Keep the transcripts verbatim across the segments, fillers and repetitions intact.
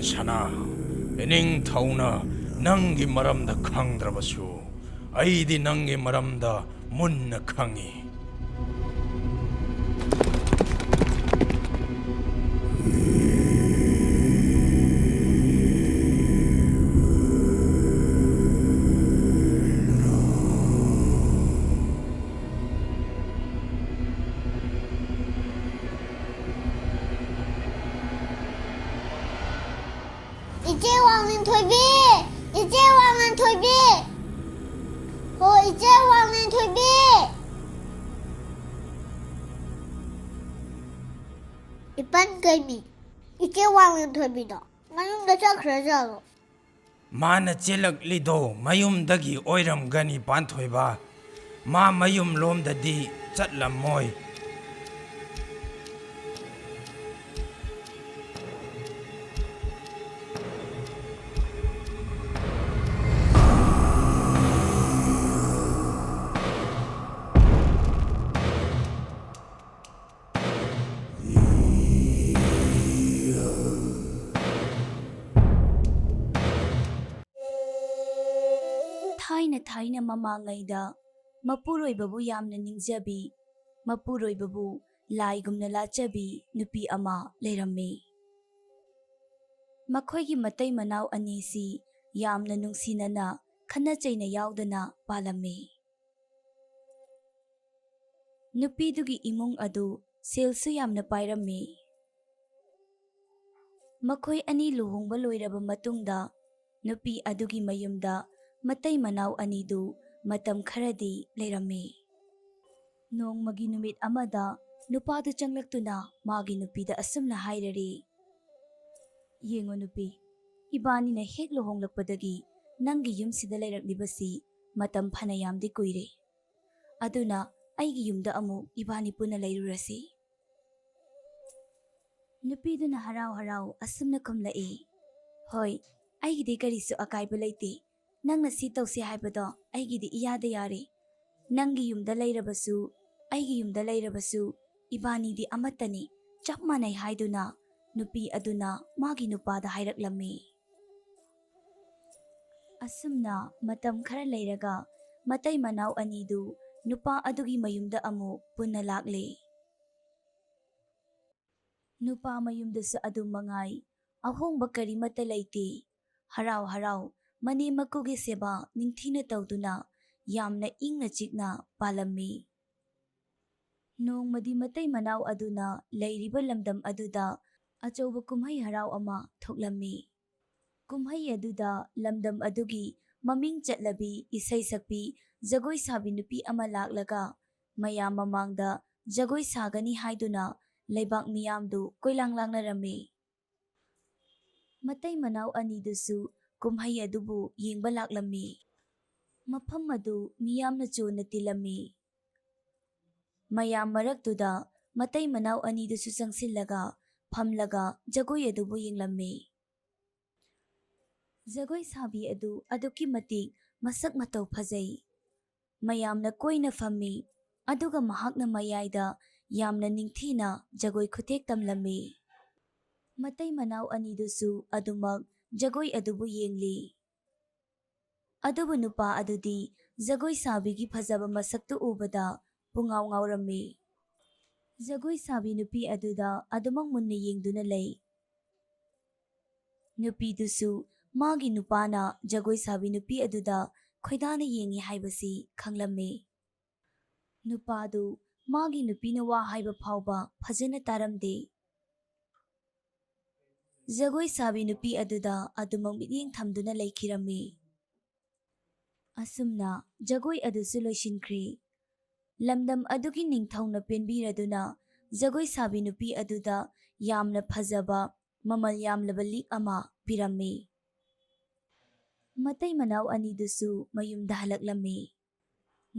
ꯁꯅꯥ, ꯏꯅꯤꯡꯊꯧꯅ ꯅꯪꯒꯤ ꯃꯔꯝꯗ ꯈꯪꯗ꯭ꯔꯕꯁꯨ, ꯑꯩꯗꯤ ꯅꯪꯒꯤ ꯃꯔꯝꯗ ꯃꯨꯟꯅ ꯈꯪꯏ꯫ ꯏꯆꯦ ꯋꯥꯡꯂꯦꯟꯊꯣꯏꯕꯤ! ꯏꯆꯦ ꯋꯥꯡꯂꯦꯟꯊꯣꯏꯕꯤ! ꯍꯣ, ꯏꯆꯦ ꯋꯥꯡꯂꯦꯟꯊꯣꯏꯕꯤ! ꯏꯄꯟ ꯀꯩꯃꯤ, ꯏꯆꯦ ꯋꯥꯡꯂꯦꯟꯊꯣꯏꯕꯤꯗꯣ ꯃꯌꯨꯝꯗ ꯆꯠꯈ꯭ꯔꯖꯥꯠꯂꯣ? ꯃꯥꯅ ꯆꯦꯜꯂꯛꯂꯤꯗꯣ ꯃꯌꯨꯝꯗꯒꯤ ꯑꯣꯏꯔꯝꯒꯅꯤ, ꯄꯥꯟꯊꯣꯏꯕ꯫ ꯃꯥ ꯃꯌꯨꯝ ꯂꯣꯝꯗꯗꯤ ꯆꯠꯂꯝꯃꯣꯏ꯫ ꯊꯥꯏꯅ ꯊꯥꯏꯅ ꯃꯃꯥꯡꯉꯩꯗ ꯃꯄꯨꯔꯣꯏꯕꯕꯨ ꯌꯥꯝꯅ ꯅꯤꯡꯖꯕꯤ, ꯃꯄꯨꯔꯣꯏꯕꯕꯨ ꯂꯥꯏꯒꯨꯝꯅ ꯂꯥꯠꯆꯕꯤ ꯅꯨꯄꯤ ꯑꯃ ꯂꯩꯔꯝꯃꯤ꯫ ꯃꯈꯣꯏꯒꯤ ꯃꯇꯩ ꯃꯅꯥꯎ ꯑꯅꯤꯁꯤ ꯌꯥꯝꯅ ꯅꯨꯡꯁꯤꯅꯅ, ꯈꯠꯅ ꯆꯩꯅ ꯌꯥꯎꯗꯅ ꯄꯥꯜꯂꯝꯃꯤ꯫ ꯅꯨꯄꯤꯗꯨꯒꯤ ꯏꯃꯨꯡ ꯑꯗꯨ ꯁꯦꯜꯁꯨ ꯌꯥꯝꯅ ꯄꯥꯏꯔꯝꯃꯤ꯫ ꯃꯈꯣꯏ ꯑꯅꯤ ꯂꯨꯍꯣꯡꯕ ꯂꯣꯏꯔꯕ ꯃꯇꯨꯡꯗ, ꯅꯨꯄꯤ ꯑꯗꯨꯒꯤ ꯃꯌꯨꯝꯗ ꯃꯇꯩ ꯃꯅꯥꯎ ꯑꯅꯤꯗꯨ ꯃꯇꯝ ꯈꯔꯗꯤ ꯂꯩꯔꯝꯃꯤ꯫ ꯅꯣꯡꯃꯒꯤ ꯅꯨꯃꯤꯠ ꯑꯃꯗ ꯅꯨꯄꯥꯗꯨ ꯆꯪꯂꯛꯇꯨꯅ ꯃꯥꯒꯤ ꯅꯨꯄꯤꯗ ꯑꯁꯨꯝꯅ ꯍꯥꯏꯔꯔꯤ, "ꯌꯦꯡꯉꯨ ꯅꯨꯄꯤ, ꯏꯕꯥꯅꯤꯅ ꯍꯦꯛ ꯂꯨꯍꯣꯡꯂꯛꯄꯗꯒꯤ ꯅꯪꯒꯤ ꯌꯨꯝꯁꯤꯗ ꯂꯩꯔꯛꯂꯤꯕꯁꯤ ꯃꯇꯝ ꯐꯅ ꯌꯥꯝꯗꯤ ꯀꯨꯏꯔꯦ꯫ ꯑꯗꯨꯅ ꯑꯩꯒꯤ ꯌꯨꯝꯗ ꯑꯃꯨꯛ ꯏꯕꯥꯅꯤ ꯄꯨꯟꯅ ꯂꯩꯔꯨꯔꯁꯤ"꯫ ꯅꯨꯄꯤꯗꯨꯅ ꯍꯔꯥꯎ ꯍꯔꯥꯎ ꯑꯁꯨꯝꯅ ꯈꯨꯝꯂꯛꯏ, "ꯍꯣꯏ, ꯑꯩꯒꯤꯗꯤ ꯀꯔꯤꯁꯨ ꯑꯀꯥꯏꯕ ꯂꯩꯇꯦ꯫ ꯅꯪꯅ ꯁꯤ ꯇꯧꯁꯤ ꯍꯥꯏꯕꯗꯣ ꯑꯩꯒꯤꯗꯤ ꯏꯌꯥꯗ ꯌꯥꯔꯦ꯫ ꯅꯪꯒꯤ ꯌꯨꯝꯗ ꯂꯩꯔꯕꯁꯨ, ꯑꯩꯒꯤ ꯌꯨꯝꯗ ꯂꯩꯔꯕꯁꯨ, ꯏꯕꯥꯅꯤꯗꯤ ꯑꯃꯠꯇꯅꯤ, ꯆꯞ ꯃꯥꯟꯅꯩ" ꯍꯥꯏꯗꯨꯅ ꯅꯨꯄꯤ ꯑꯗꯨꯅ ꯃꯥꯒꯤ ꯅꯨꯄꯥꯗ ꯍꯥꯏꯔꯛꯂꯝꯃꯤ꯫ ꯑꯁꯨꯝꯅ ꯃꯇꯝ ꯈꯔ ꯂꯩꯔꯒ ꯃꯇꯩ ꯃꯅꯥꯎ ꯑꯅꯤꯗꯨ ꯅꯨꯄꯥ ꯑꯗꯨꯒꯤ ꯃꯌꯨꯝꯗ ꯑꯃꯨꯛ ꯄꯨꯟꯅ ꯂꯥꯛꯂꯦ꯫ ꯅꯨꯄꯥ ꯃꯌꯨꯝꯗꯁꯨ ꯑꯗꯨꯝ ꯃꯉꯥꯏ, ꯑꯍꯣꯡꯕ ꯀꯔꯤꯃꯠꯇ ꯂꯩꯇꯦ꯫ ꯍꯔꯥꯎ ꯍꯔꯥꯎ ꯃꯅꯦꯝ ꯃꯀꯨꯒꯤ ꯁꯦꯕꯥ ꯅꯤꯡꯊꯤꯅ ꯇꯧꯗꯨꯅ ꯌꯥꯝꯅ ꯏꯪꯅ ꯆꯤꯛꯅ ꯄꯥꯜꯂꯝꯃꯤ꯫ ꯅꯣꯡꯃꯗꯤ ꯃꯇꯩ ꯃꯅꯥꯎ ꯑꯗꯨꯅ ꯂꯩꯔꯤꯕ ꯂꯝꯗꯝ ꯑꯗꯨꯗ ꯑꯆꯧꯕ ꯀꯨꯝꯍꯩ ꯍꯔꯥꯎ ꯑꯃ ꯊꯣꯛꯂꯝꯃꯤ꯫ ꯀꯨꯝꯍꯩ ꯑꯗꯨꯗ ꯂꯝꯗꯝ ꯑꯗꯨꯒꯤ ꯃꯃꯤꯡ ꯆꯠꯂꯕꯤ ꯏꯁꯩ ꯁꯛꯄꯤ ꯖꯒꯣꯏ ꯁꯥꯕꯤ ꯅꯨꯄꯤ ꯑꯃ ꯂꯥꯛꯂꯒ ꯃꯌꯥꯝ ꯃꯃꯥꯡꯗ ꯖꯒꯣꯏ ꯁꯥꯒꯅꯤ ꯍꯥꯏꯗꯨꯅ ꯂꯩꯕꯥꯛ ꯃꯤꯌꯥꯝꯗꯨ ꯀꯣꯏꯂꯥꯡ ꯂꯥꯡꯅꯔꯝꯃꯤ꯫ ꯃꯇꯩ ꯃꯅꯥꯎ ꯑꯅꯤꯗꯨꯁꯨ ꯀꯨꯝꯍꯩ ꯑꯗꯨꯕꯨ ꯌꯦꯡꯕ ꯂꯥꯛꯂꯝꯃꯤ꯫ ꯃꯐꯝ ꯑꯗꯨ ꯃꯤꯌꯥꯝꯅ ꯆꯣꯟꯅ ꯇꯤꯜꯂꯝꯃꯤ꯫ ꯃꯌꯥꯝ ꯃꯔꯛꯇꯨꯗ ꯃꯇꯩ ꯃꯅꯥꯎ ꯑꯅꯤꯗꯨꯁꯨ ꯆꯪꯁꯤꯜꯂꯒ ꯐꯝꯂꯒ ꯖꯒꯣꯏ ꯑꯗꯨꯕꯨ ꯌꯦꯡꯂꯝꯃꯤ꯫ ꯖꯒꯣꯏ ꯁꯥꯕꯤ ꯑꯗꯨ ꯑꯗꯨꯛꯀꯤ ꯃꯇꯤꯛ ꯃꯁꯛ ꯃꯇꯧ ꯐꯖꯩ꯫ ꯃꯌꯥꯝꯅ ꯀꯣꯏꯅ ꯐꯝꯃꯤ, ꯑꯗꯨꯒ ꯃꯍꯥꯛꯅ ꯃꯌꯥꯏꯗ ꯌꯥꯝꯅ ꯅꯤꯡꯊꯤꯅ ꯖꯒꯣꯏ ꯈꯨꯊꯦꯛ ꯇꯝꯂꯝꯃꯤ꯫ ꯃꯇꯩ ꯃꯅꯥꯎ ꯑꯅꯤꯗꯨꯁꯨ ꯑꯗꯨꯃꯛ ꯖꯒꯣꯏ ꯑꯗꯨꯕꯨ ꯌꯦꯡꯂꯤ꯫ ꯑꯗꯨꯕꯨ ꯅꯨꯄꯥ ꯑꯗꯨꯗꯤ ꯖꯒꯣꯏ ꯁꯥꯕꯤꯒꯤ ꯐꯖꯕ ꯃꯁꯛꯇꯨ ꯎꯕꯗ ꯄꯨꯡꯉꯥꯎ ꯉꯥꯎꯔꯝꯃꯤ꯫ ꯖꯒꯣꯏ ꯁꯥꯕꯤ ꯅꯨꯄꯤ ꯑꯗꯨꯗ ꯑꯗꯨꯃꯛ ꯃꯨꯟꯅ ꯌꯦꯡꯗꯨꯅ ꯂꯩ꯫ ꯅꯨꯄꯤꯗꯨꯁꯨ ꯃꯥꯒꯤ ꯅꯨꯄꯥꯅ ꯖꯒꯣꯏ ꯁꯥꯕꯤ ꯅꯨꯄꯤ ꯑꯗꯨꯗ ꯈꯣꯏꯗꯥꯅ ꯌꯦꯡꯉꯤ ꯍꯥꯏꯕꯁꯤ ꯈꯪꯂꯝꯃꯤ꯫ ꯅꯨꯄꯥꯗꯨ ꯃꯥꯒꯤ ꯅꯨꯄꯤꯅ ꯋꯥ ꯍꯥꯏꯕ ꯐꯥꯎꯕ ꯐꯖꯅ ꯇꯥꯔꯝꯗꯦ꯫ ꯖꯒꯣꯏ ꯁꯥꯕꯤ ꯅꯨꯄꯤ ꯑꯗꯨꯗ ꯑꯗꯨꯃꯛ ꯃꯤꯠꯌꯦꯡ ꯊꯝꯗꯨꯅ ꯂꯩꯈꯤꯔꯝꯃꯤ꯫ ꯑꯁꯨꯝꯅ ꯖꯒꯣꯏ ꯑꯗꯨꯁꯨ ꯂꯣꯏꯁꯤꯟꯈ꯭ꯔꯦ꯫ ꯂꯝꯗꯝ ꯑꯗꯨꯒꯤ ꯅꯤꯡꯊꯧꯅ ꯄꯦꯟꯕꯤꯔꯗꯨꯅ ꯖꯒꯣꯏ ꯁꯥꯕꯤ ꯅꯨꯄꯤ ꯑꯗꯨꯗ ꯌꯥꯝꯅ ꯐꯖꯕ, ꯃꯃꯜ ꯌꯥꯝꯂꯕ ꯂꯤꯛ ꯑꯃ ꯄꯤꯔꯝꯃꯤ꯫ ꯃꯇꯩ ꯃꯅꯥꯎ ꯑꯅꯤꯗꯨꯁꯨ ꯃꯌꯨꯝꯗ ꯍꯜꯂꯛꯂꯝꯃꯤ꯫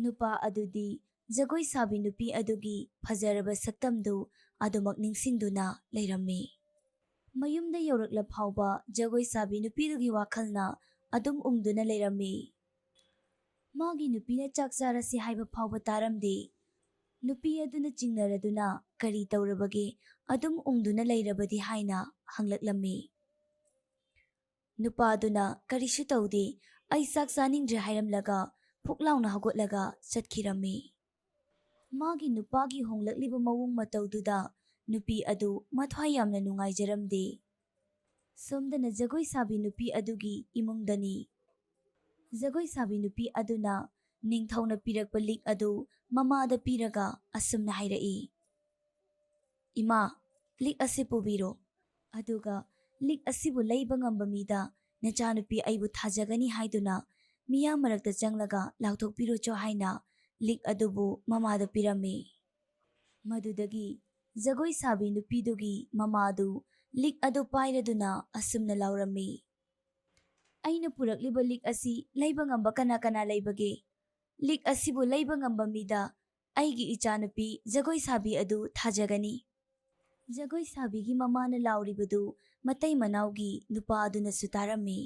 ꯅꯨꯄꯥ ꯑꯗꯨꯗꯤ ꯖꯒꯣꯏ ꯁꯥꯕꯤ ꯅꯨꯄꯤ ꯑꯗꯨꯒꯤ ꯐꯖꯔꯕ ꯁꯛꯇꯝꯗꯨ ꯑꯗꯨꯃꯛ ꯅꯤꯡꯁꯤꯡꯗꯨꯅ ꯂꯩꯔꯝꯃꯤ꯫ ꯃꯌꯨꯝꯗ ꯌꯧꯔꯛꯂ ꯐꯥꯎꯕ ꯖꯒꯣꯏ ꯁꯥꯕꯤ ꯅꯨꯄꯤꯗꯨꯒꯤ ꯋꯥꯈꯜꯅ ꯑꯗꯨꯝ ꯎꯪꯗꯨꯅ ꯂꯩꯔꯝꯃꯤ꯫ ꯃꯥꯒꯤ ꯅꯨꯄꯤꯅ ꯆꯥꯛ ꯆꯥꯔꯁꯤ ꯍꯥꯏꯕ ꯐꯥꯎꯕ ꯇꯥꯔꯝꯗꯦ꯫ ꯅꯨꯄꯤ ꯑꯗꯨꯅ ꯆꯤꯡꯅꯔꯗꯨꯅ ꯀꯔꯤ ꯇꯧꯔꯕꯒꯦ ꯑꯗꯨꯝ ꯎꯪꯗꯨꯅ ꯂꯩꯔꯕꯗꯤ ꯍꯥꯏꯅ ꯍꯪꯂꯛꯂꯝꯃꯤ꯫ ꯅꯨꯄꯥꯗꯨꯅ "ꯀꯔꯤꯁꯨ ꯇꯧꯗꯦ, ꯑꯩ ꯆꯥꯛ ꯆꯥꯅꯤꯡꯗ꯭ꯔꯦ" ꯍꯥꯏꯔꯝꯂꯒ ꯐꯨꯛ ꯂꯥꯎꯅ ꯍꯧꯒꯠꯂꯒ ꯆꯠꯈꯤꯔꯝꯃꯤ꯫ ꯃꯥꯒꯤ ꯅꯨꯄꯥꯒꯤ ꯍꯣꯡꯂꯛꯂꯤꯕ ꯃꯑꯣꯡ ꯃꯇꯧꯗꯨꯗ ꯅꯨꯄꯤ ꯑꯗꯨ ꯃꯊ꯭ꯋꯥꯏ ꯌꯥꯝꯅ ꯅꯨꯡꯉꯥꯏꯖꯔꯝꯗꯦ꯫ ꯁꯣꯝꯗꯅ ꯖꯒꯣꯏ ꯁꯥꯕꯤ ꯅꯨꯄꯤ ꯑꯗꯨꯒꯤ ꯏꯃꯨꯡꯗꯅꯤ꯫ ꯖꯒꯣꯏ ꯁꯥꯕꯤ ꯅꯨꯄꯤ ꯑꯗꯨꯅ ꯅꯤꯡꯊꯧꯅ ꯄꯤꯔꯛꯄ ꯂꯤꯛ ꯑꯗꯨ ꯃꯃꯥꯗ ꯄꯤꯔꯒ ꯑꯁꯨꯝꯅ ꯍꯥꯏꯔꯛꯏ, "ꯏꯃꯥ, ꯂꯤꯛ ꯑꯁꯤ ꯄꯨꯕꯤꯔꯣ, ꯑꯗꯨꯒ ꯂꯤꯛ ꯑꯁꯤꯕꯨ ꯂꯩꯕ ꯉꯝꯕ ꯃꯤꯗ ꯅꯆꯥꯅꯨꯄꯤ ꯑꯩꯕꯨ ꯊꯥꯖꯒꯅꯤ ꯍꯥꯏꯗꯨꯅ ꯃꯤꯌꯥꯝ ꯃꯔꯛꯇ ꯆꯪꯂꯒ ꯂꯥꯎꯊꯣꯛꯄꯤꯔꯨꯆꯣ" ꯍꯥꯏꯅ ꯂꯤꯛ ꯑꯗꯨꯕꯨ ꯃꯃꯥꯗ ꯄꯤꯔꯝꯃꯤ꯫ ꯃꯗꯨꯗꯒꯤ ꯖꯒꯣꯏ ꯁꯥꯕꯤ ꯅꯨꯄꯤꯗꯨꯒꯤ ꯃꯃꯥꯗꯨ ꯂꯤꯛ ꯑꯗꯨ ꯄꯥꯏꯔꯗꯨꯅ ꯑꯁꯨꯝꯅ ꯂꯥꯎꯔꯝꯃꯤ, "ꯑꯩꯅ ꯄꯨꯔꯛꯂꯤꯕ ꯂꯤꯛ ꯑꯁꯤ ꯂꯩꯕ ꯉꯝꯕ ꯀꯅꯥ ꯀꯅꯥ ꯂꯩꯕꯒꯦ? ꯂꯤꯛ ꯑꯁꯤꯕꯨ ꯂꯩꯕ ꯉꯝꯕ ꯃꯤꯗ ꯑꯩꯒꯤ ꯏꯆꯥꯅꯨꯄꯤ ꯖꯒꯣꯏ ꯁꯥꯕꯤ ꯑꯗꯨ ꯊꯥꯖꯒꯅꯤ"꯫ ꯖꯒꯣꯏ ꯁꯥꯕꯤꯒꯤ ꯃꯃꯥꯅ ꯂꯥꯎꯔꯤꯕꯗꯨ ꯃꯇꯩ ꯃꯅꯥꯎꯒꯤ ꯅꯨꯄꯥ ꯑꯗꯨꯅꯁꯨ ꯇꯥꯔꯝꯃꯤ꯫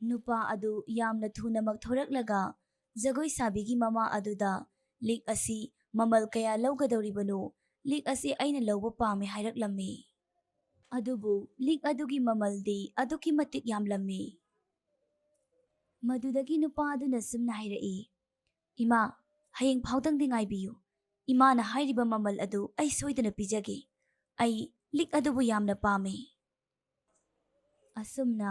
ꯅꯨꯄꯥ ꯑꯗꯨ ꯌꯥꯝꯅ ꯊꯨꯅꯃꯛ ꯊꯣꯔꯛꯂꯒ ꯖꯒꯣꯏ ꯁꯥꯕꯤꯒꯤ ꯃꯃꯥ ꯑꯗꯨꯗ "ꯂꯤꯛ ꯑꯁꯤ ꯃꯃꯜ ꯀꯌꯥ ꯂꯧꯒꯗꯧꯔꯤꯕꯅꯣ? ꯂꯤꯛ ꯑꯁꯤ ꯑꯩꯅ ꯂꯧꯕ ꯄꯥꯝꯃꯤ" ꯍꯥꯏꯔꯛꯂꯝꯃꯤ꯫ ꯑꯗꯨꯕꯨ ꯂꯤꯛ ꯑꯗꯨꯒꯤ ꯃꯃꯜꯗꯤ ꯑꯗꯨꯛꯀꯤ ꯃꯇꯤꯛ ꯌꯥꯝꯂꯝꯃꯤ꯫ ꯃꯗꯨꯗꯒꯤ ꯅꯨꯄꯥ ꯑꯗꯨꯅ ꯁꯨꯝꯅ ꯍꯥꯏꯔꯛꯏ, "ꯏꯃꯥ, ꯍꯌꯦꯡ ꯐꯥꯎꯗꯪꯗꯤ ꯉꯥꯏꯕꯤꯌꯨ꯫ ꯏꯃꯥꯅ ꯍꯥꯏꯔꯤꯕ ꯃꯃꯜ ꯑꯗꯨ ꯑꯩ ꯁꯣꯏꯗꯅ ꯄꯤꯖꯒꯦ꯫ ꯑꯩ ꯂꯤꯛ ꯑꯗꯨꯕꯨ ꯌꯥꯝꯅ ꯄꯥꯝꯃꯤ"꯫ ꯑꯁꯨꯝꯅ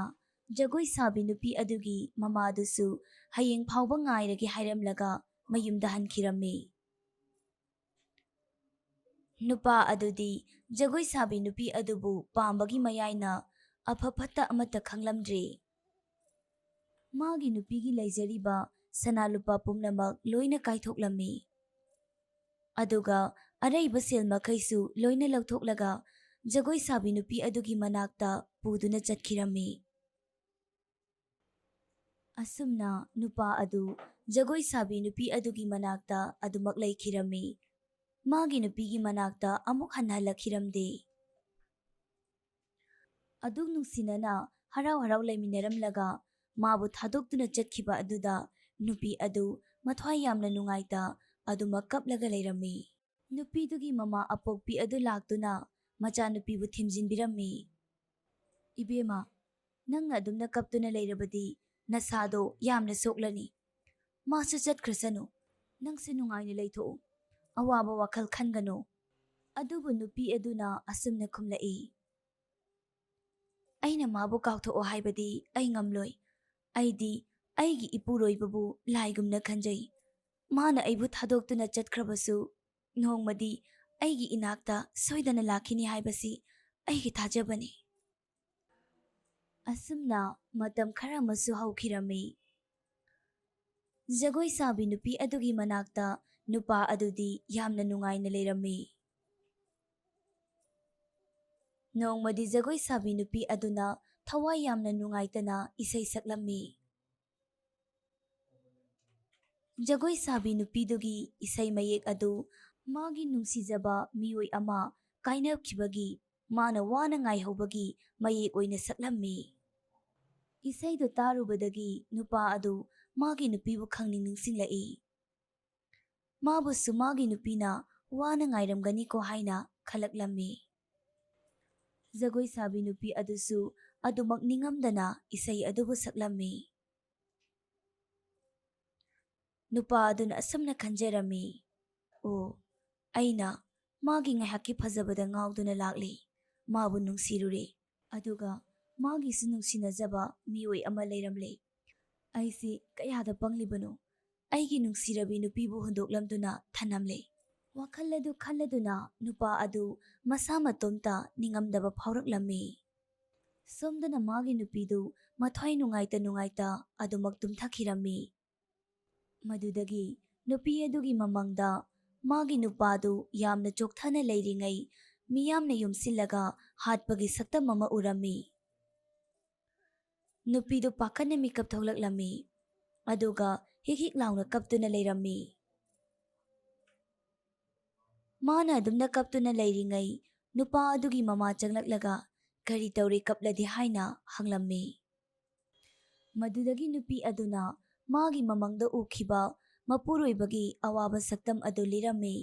ꯖꯒꯣꯏ ꯁꯥꯕꯤ ꯅꯨꯄꯤ ꯑꯗꯨꯒꯤ ꯃꯃꯥꯗꯨꯁꯨ ꯍꯌꯦꯡ ꯐꯥꯎꯕ ꯉꯥꯏꯔꯒꯦ ꯍꯥꯏꯔꯝꯂꯒ ꯃꯌꯨꯝꯗ ꯍꯟꯈꯤꯔꯝꯃꯤ꯫ ꯅꯨꯄꯥ ꯑꯗꯨꯗꯤ ꯖꯒꯣꯏ ꯁꯥꯕꯤ ꯅꯨꯄꯤ ꯑꯗꯨꯕꯨ ꯄꯥꯝꯕꯒꯤ ꯃꯌꯥꯏꯅ ꯑꯐ ꯐꯠꯇ ꯑꯃꯠꯇ ꯈꯪꯂꯝꯗ꯭ꯔꯦ꯫ ꯃꯥꯒꯤ ꯅꯨꯄꯤꯒꯤ ꯂꯩꯖꯔꯤꯕ ꯁꯅꯥ ꯂꯨꯄꯥ ꯄꯨꯝꯅꯃꯛ ꯂꯣꯏꯅ ꯀꯥꯏꯊꯣꯛꯂꯝꯃꯤ꯫ ꯑꯗꯨꯒ ꯑꯔꯩꯕ ꯁꯦꯜ ꯃꯈꯩꯁꯨ ꯂꯣꯏꯅ ꯂꯧꯊꯣꯛꯂꯒ ꯖꯒꯣꯏ ꯁꯥꯕꯤ ꯅꯨꯄꯤ ꯑꯗꯨꯒꯤ ꯃꯅꯥꯛꯇ ꯄꯨꯗꯨꯅ ꯆꯠꯈꯤꯔꯝꯃꯤ꯫ ꯑꯁꯨꯝꯅ ꯅꯨꯄꯥ ꯑꯗꯨ ꯖꯒꯣꯏ ꯁꯥꯕꯤ ꯅꯨꯄꯤ ꯑꯗꯨꯒꯤ ꯃꯅꯥꯛꯇ ꯑꯗꯨꯃꯛ ꯂꯩꯈꯤꯔꯝꯃꯤ꯫ ꯃꯥꯒꯤ ꯅꯨꯄꯤꯒꯤ ꯃꯅꯥꯛꯇ ꯑꯃꯨꯛ ꯍꯟꯅ ꯍꯜꯂꯛꯈꯤꯔꯝꯗꯦ꯫ ꯑꯗꯨꯛ ꯅꯨꯡꯁꯤꯅꯅ ꯍꯔꯥꯎ ꯍꯔꯥꯎ ꯂꯩꯃꯤꯟꯅꯔꯝꯂꯒ ꯃꯥꯕꯨ ꯊꯥꯗꯣꯛꯇꯨꯅ ꯆꯠꯈꯤꯕ ꯑꯗꯨꯗ ꯅꯨꯄꯤ ꯑꯗꯨ ꯃꯊ꯭ꯋꯥꯏ ꯌꯥꯝꯅ ꯅꯨꯡꯉꯥꯏꯇ ꯑꯗꯨꯃꯛ ꯀꯞꯂꯒ ꯂꯩꯔꯝꯃꯤ꯫ ꯅꯨꯄꯤꯗꯨꯒꯤ ꯃꯃꯥ ꯑꯄꯣꯛꯄꯤ ꯑꯗꯨ ꯂꯥꯛꯇꯨꯅ ꯃꯆꯥꯅꯨꯄꯤꯕꯨ ꯊꯦꯝꯖꯤꯟꯕꯤꯔꯝꯃꯤ꯫ "ꯏꯕꯦꯝꯃ, ꯅꯪꯅ ꯑꯗꯨꯝꯅ ꯀꯞꯇꯨꯅ ꯂꯩꯔꯕꯗꯤ ꯅꯁꯥꯗꯣ ꯌꯥꯝꯅ ꯁꯣꯛꯂꯅꯤ꯫ ꯃꯥꯁꯨ ꯆꯠꯈ꯭ꯔꯁꯅꯨ꯫ ꯅꯪꯁꯨ ꯅꯨꯡꯉꯥꯏꯅ ꯂꯩꯊꯣꯛꯎ꯫ ꯑꯋꯥꯕ ꯋꯥꯈꯜ ꯈꯟꯒꯅꯨ꯫" ꯑꯗꯨꯕꯨ ꯅꯨꯄꯤ ꯑꯗꯨꯅ ꯑꯁꯨꯝꯅ ꯈꯨꯝꯂꯛꯏ, "ꯑꯩꯅ ꯃꯥꯕꯨ ꯀꯥꯎꯊꯣꯛꯑꯣ ꯍꯥꯏꯕꯗꯤ ꯑꯩ ꯉꯝꯂꯣꯏ꯫ ꯑꯩꯗꯤ ꯑꯩꯒꯤ ꯏꯄꯨꯔꯣꯏꯕꯕꯨ ꯂꯥꯏꯒꯨꯝꯅ ꯈꯟꯖꯩ꯫ ꯃꯥꯅ ꯑꯩꯕꯨ ꯊꯥꯗꯣꯛꯇꯨꯅ ꯆꯠꯈ꯭ꯔꯕꯁꯨ ꯅꯣꯡꯃꯗꯤ ꯑꯩꯒꯤ ꯏꯅꯥꯛꯇ ꯁꯣꯏꯗꯅ ꯂꯥꯛꯈꯤꯅꯤ ꯍꯥꯏꯕꯁꯤ ꯑꯩꯒꯤ ꯊꯥꯖꯕꯅꯤ꯫" ꯑꯁꯨꯝꯅ ꯃꯇꯝ ꯈꯔ ꯑꯃꯁꯨ ꯍꯧꯈꯤꯔꯝꯃꯤ꯫ ꯖꯒꯣꯏ ꯁꯥꯕꯤ ꯅꯨꯄꯤ ꯑꯗꯨꯒꯤ ꯃꯅꯥꯛꯇ ꯅꯨꯄꯥ ꯑꯗꯨꯗꯤ ꯌꯥꯝꯅ ꯅꯨꯡꯉꯥꯏꯅ ꯂꯩꯔꯝꯃꯤ꯫ ꯅꯣꯡꯃꯗꯤ ꯖꯒꯣꯏ ꯁꯥꯕꯤ ꯅꯨꯄꯤ ꯑꯗꯨꯅ ꯊꯋꯥꯏ ꯌꯥꯝꯅ ꯅꯨꯡꯉꯥꯏꯇꯅ ꯏꯁꯩ ꯁꯛꯂꯝꯃꯤ꯫ ꯖꯒꯣꯏ ꯁꯥꯕꯤ ꯅꯨꯄꯤꯗꯨꯒꯤ ꯏꯁꯩ ꯃꯌꯦꯛ ꯑꯗꯨ ꯃꯥꯒꯤ ꯅꯨꯡꯁꯤꯖꯕ ꯃꯤꯑꯣꯏ ꯑꯃ ꯀꯥꯏꯅꯈꯤꯕꯒꯤ ꯃꯥꯅ ꯋꯥꯅ ꯉꯥꯏꯍꯧꯕꯒꯤ ꯃꯌꯦꯛ ꯑꯣꯏꯅ ꯁꯛꯂꯝꯃꯤ꯫ ꯏꯁꯩꯗꯨ ꯇꯥꯔꯨꯕꯗꯒꯤ ꯅꯨꯄꯥ ꯑꯗꯨ ꯃꯥꯒꯤ ꯅꯨꯄꯤꯕꯨ ꯈꯪꯅꯤꯡ ꯅꯤꯡꯁꯤꯡꯂꯛꯏ꯫ ꯃꯥꯕꯨꯁꯨ ꯃꯥꯒꯤ ꯅꯨꯄꯤꯅ ꯋꯥꯅ ꯉꯥꯏꯔꯝꯒꯅꯤꯀꯣ ꯍꯥꯏꯅ ꯈꯜꯂꯛꯂꯝꯃꯤ꯫ ꯖꯒꯣꯏ ꯁꯥꯕꯤ ꯅꯨꯄꯤ ꯑꯗꯨꯁꯨ ꯑꯗꯨꯃꯛ ꯅꯤꯡꯉꯝꯗꯅ ꯏꯁꯩ ꯑꯗꯨꯕꯨ ꯁꯛꯂꯝꯃꯤ꯫ ꯅꯨꯄꯥ ꯑꯗꯨꯅ ꯑꯁꯨꯝꯅ ꯈꯟꯖꯔꯝꯃꯤ, "ꯑꯣ, ꯑꯩꯅ ꯃꯥꯒꯤ ꯉꯥꯏꯍꯥꯛꯀꯤ ꯐꯖꯕꯗ ꯉꯥꯎꯗꯨꯅ ꯂꯥꯛꯂꯤ, ꯃꯥꯕꯨ ꯅꯨꯡꯁꯤꯔꯨꯔꯦ, ꯑꯗꯨꯒ ꯃꯥꯒꯤꯁꯨ ꯅꯨꯡꯁꯤꯅꯖꯕ ꯃꯤꯑꯣꯏ ꯑꯃ ꯂꯩꯔꯝꯂꯦ꯫ ꯑꯩꯁꯤ ꯀꯌꯥꯗ ꯄꯪꯂꯤꯕꯅꯣ, ꯑꯩꯒꯤ ꯅꯨꯡꯁꯤꯔꯕꯤ ꯅꯨꯄꯤꯕꯨ ꯍꯨꯟꯗꯣꯛꯂꯝꯗꯨꯅ ꯊꯅꯝꯂꯦ꯫" ꯋꯥꯈꯜ ꯑꯗꯨ ꯈꯜꯂꯗꯨꯅ ꯅꯨꯄꯥ ꯑꯗꯨ ꯃꯁꯥ ꯃꯇꯣꯝꯇ ꯅꯤꯡꯉꯝꯗꯕ ꯐꯥꯎꯔꯛꯂꯝꯃꯤ꯫ ꯁꯣꯝꯗꯅ ꯃꯥꯒꯤ ꯅꯨꯄꯤꯗꯨ ꯃꯊ꯭ꯋꯥꯏ ꯅꯨꯡꯉꯥꯏꯇ ꯅꯨꯡꯉꯥꯏꯇ ꯑꯗꯨꯃꯛ ꯇꯨꯝꯊꯈꯤꯔꯝꯃꯤ꯫ ꯃꯗꯨꯗꯒꯤ ꯅꯨꯄꯤ ꯑꯗꯨꯒꯤ ꯃꯃꯪꯗ ꯃꯥꯒꯤ ꯅꯨꯄꯥꯗꯨ ꯌꯥꯝꯅ ꯆꯣꯛꯊꯅ ꯂꯩꯔꯤꯉꯩ ꯃꯤꯌꯥꯝꯅ ꯌꯣꯝꯁꯤꯜꯂꯒ ꯍꯥꯠꯄꯒꯤ ꯁꯛꯇꯝ ꯑꯃ ꯎꯔꯝꯃꯤ꯫ ꯅꯨꯄꯤꯗꯨ ꯄꯥꯈꯠꯅ ꯃꯤꯀꯞ ꯊꯣꯛꯂꯛꯂꯝꯃꯤ, ꯑꯗꯨꯒ ꯍꯤꯛ ꯍꯤꯛ ꯂꯥꯎꯅ ꯀꯞꯇꯨꯅ ꯂꯩꯔꯝꯃꯤ꯫ ꯃꯥꯅ ꯑꯗꯨꯝꯅ ꯀꯞꯇꯨꯅ ꯂꯩꯔꯤꯉꯩ ꯅꯨꯄꯥ ꯑꯗꯨꯒꯤ ꯃꯃꯥ ꯆꯪꯂꯛꯂꯒ, "ꯀꯔꯤ ꯇꯧꯔꯤ ꯀꯞꯂꯗꯤ?" ꯍꯥꯏꯅ ꯍꯪꯂꯝꯃꯤ꯫ ꯃꯗꯨꯗꯒꯤ ꯅꯨꯄꯤ ꯑꯗꯨꯅ ꯃꯥꯒꯤ ꯃꯃꯪꯗ ꯎꯈꯤꯕ ꯃꯄꯨꯔꯣꯏꯕꯒꯤ ꯑꯋꯥꯕ ꯁꯛꯇꯝ ꯑꯗꯨ ꯂꯤꯔꯝꯃꯤ꯫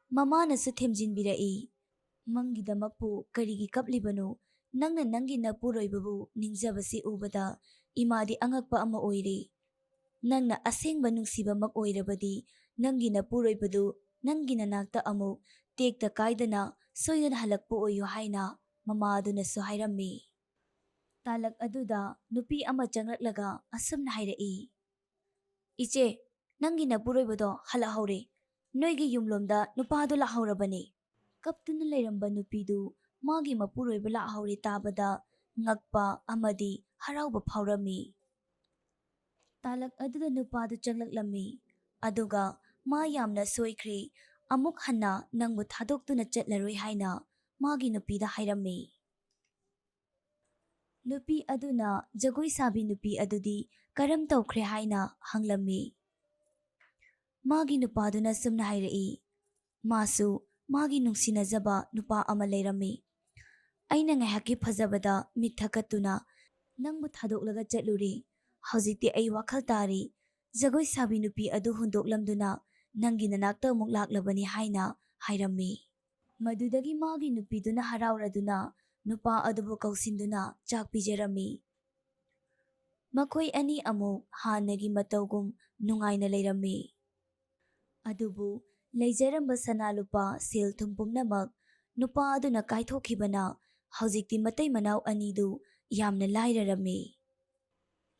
ꯃꯃꯥꯅꯁꯨ ꯊꯦꯝꯖꯤꯟꯕꯤꯔꯛꯏ, "ꯃꯪꯒꯤꯗꯃꯛꯄꯨ ꯀꯔꯤꯒꯤ ꯀꯞꯂꯤꯕꯅꯣ? ꯅꯪꯅ ꯅꯪꯒꯤ ꯅꯄꯨꯔꯣꯏꯕꯕꯨ ꯅꯤꯡꯖꯕꯁꯤ ꯎꯕꯗ ꯏꯃꯥꯗꯤ ꯑꯉꯛꯄ ꯑꯃ ꯑꯣꯏꯔꯦ꯫ ꯅꯪꯅ ꯑꯁꯦꯡꯕ ꯅꯨꯡꯁꯤꯕꯃꯛ ꯑꯣꯏꯔꯕꯗꯤ ꯅꯪꯒꯤ ꯅꯄꯨꯔꯣꯏꯕꯗꯨ ꯅꯪꯒꯤ ꯅꯅꯥꯛꯇ ꯑꯃꯨꯛ ꯇꯦꯛꯇ ꯀꯥꯏꯗꯅ ꯁꯣꯏꯗꯅ ꯍꯜꯂꯛꯄ ꯑꯣꯏꯌꯨ" ꯍꯥꯏꯅ ꯃꯃꯥ ꯑꯗꯨꯅꯁꯨ ꯍꯥꯏꯔꯝꯃꯤ꯫ ꯇꯥꯂꯛ ꯑꯗꯨꯗ ꯅꯨꯄꯤ ꯑꯃ ꯆꯪꯂꯛꯂꯒ ꯑꯁꯨꯝꯅ ꯍꯥꯏꯔꯛꯏ, "ꯏꯆꯦ, ꯅꯪꯒꯤ ꯅꯄꯨꯔꯣꯏꯕꯗꯣ ꯍꯜꯂꯛꯍꯧꯔꯦ꯫ ꯅꯣꯏꯒꯤ ꯌꯨꯝꯂꯣꯝꯗ ꯅꯨꯄꯥꯗꯨ ꯂꯥꯛꯍꯧꯔꯕꯅꯤ꯫" ꯀꯞꯇꯨꯅ ꯂꯩꯔꯝꯕ ꯅꯨꯄꯤꯗꯨ ꯃꯥꯒꯤ ꯃꯄꯨꯔꯣꯏꯕ ꯂꯥꯛꯍꯧꯔꯦ ꯇꯥꯕꯗ ꯉꯛꯄ ꯑꯃꯗꯤ ꯍꯔꯥꯎꯕ ꯐꯥꯎꯔꯝꯃꯤ꯫ ꯇꯥꯂꯛ ꯑꯗꯨꯗ ꯅꯨꯄꯥꯗꯨ ꯆꯪꯂꯛꯂꯝꯃꯤ, ꯑꯗꯨꯒ ꯃꯥ ꯌꯥꯝꯅ ꯁꯣꯏꯈ꯭ꯔꯦ, ꯑꯃꯨꯛ ꯍꯟꯅ ꯅꯪꯕꯨ ꯊꯥꯗꯣꯛꯇꯨꯅ ꯆꯠꯂꯔꯣꯏ ꯍꯥꯏꯅ ꯃꯥꯒꯤ ꯅꯨꯄꯤꯗ ꯍꯥꯏꯔꯝꯃꯤ꯫ ꯅꯨꯄꯤ ꯑꯗꯨꯅ ꯖꯒꯣꯏ ꯁꯥꯕꯤ ꯅꯨꯄꯤ ꯑꯗꯨꯗꯤ ꯀꯔꯝ ꯇꯧꯈ꯭ꯔꯦ ꯍꯥꯏꯅ ꯍꯪꯂꯝꯃꯤ꯫ ꯃꯥꯒꯤ ꯅꯨꯄꯥꯗꯨꯅ ꯁꯨꯝꯅ ꯍꯥꯏꯔꯛꯏ, ꯃꯥꯁꯨ ꯃꯥꯒꯤ ꯅꯨꯡꯁꯤꯅꯖꯕ ꯅꯨꯄꯥ ꯑꯃ ꯂꯩꯔꯝꯃꯤ꯫ ꯑꯩꯅ ꯉꯥꯏꯍꯥꯛꯀꯤ ꯐꯖꯕꯗ ꯃꯤꯠ ꯊꯛꯀꯠꯇꯨꯅ ꯅꯪꯕꯨ ꯊꯥꯗꯣꯛꯂꯒ ꯆꯠꯂꯨꯔꯦ꯫ ꯍꯧꯖꯤꯛꯇꯤ ꯑꯩ ꯋꯥꯈꯜ ꯇꯥꯔꯤ꯫ ꯖꯒꯣꯏ ꯁꯥꯕꯤ ꯅꯨꯄꯤ ꯑꯗꯨ ꯍꯨꯟꯗꯣꯛꯂꯝꯗꯨꯅ ꯅꯪꯒꯤ ꯅꯅꯥꯛꯇ ꯑꯃꯨꯛ ꯂꯥꯛꯂꯕꯅꯤ ꯍꯥꯏꯅ ꯍꯥꯏꯔꯝꯃꯤ꯫ ꯃꯗꯨꯗꯒꯤ ꯃꯥꯒꯤ ꯅꯨꯄꯤꯗꯨꯅ ꯍꯔꯥꯎꯔꯗꯨꯅ ꯅꯨꯄꯥ ꯑꯗꯨꯕꯨ ꯀꯧꯁꯤꯟꯗꯨꯅ ꯆꯥꯛ ꯄꯤꯖꯔꯝꯃꯤ꯫ ꯃꯈꯣꯏ ꯑꯅꯤ ꯑꯃꯨꯛ ꯍꯥꯟꯅꯒꯤ ꯃꯇꯧꯒꯨꯝ ꯅꯨꯡꯉꯥꯏꯅ ꯂꯩꯔꯝꯃꯤ꯫ ꯑꯗꯨꯕꯨ ꯂꯩꯖꯔꯝꯕ ꯁꯅꯥ ꯂꯨꯄꯥ ꯁꯦꯜ ꯊꯨꯝ ꯄꯨꯝꯅꯃꯛ ꯅꯨꯄꯥ ꯑꯗꯨꯅ ꯀꯥꯏꯊꯣꯛꯈꯤꯕꯅ ꯍꯧꯖꯤꯛꯇꯤ ꯃꯇꯩ ꯃꯅꯥꯎ ꯑꯅꯤꯗꯨ ꯌꯥꯝꯅ ꯂꯥꯏꯔꯔꯝꯃꯤ꯫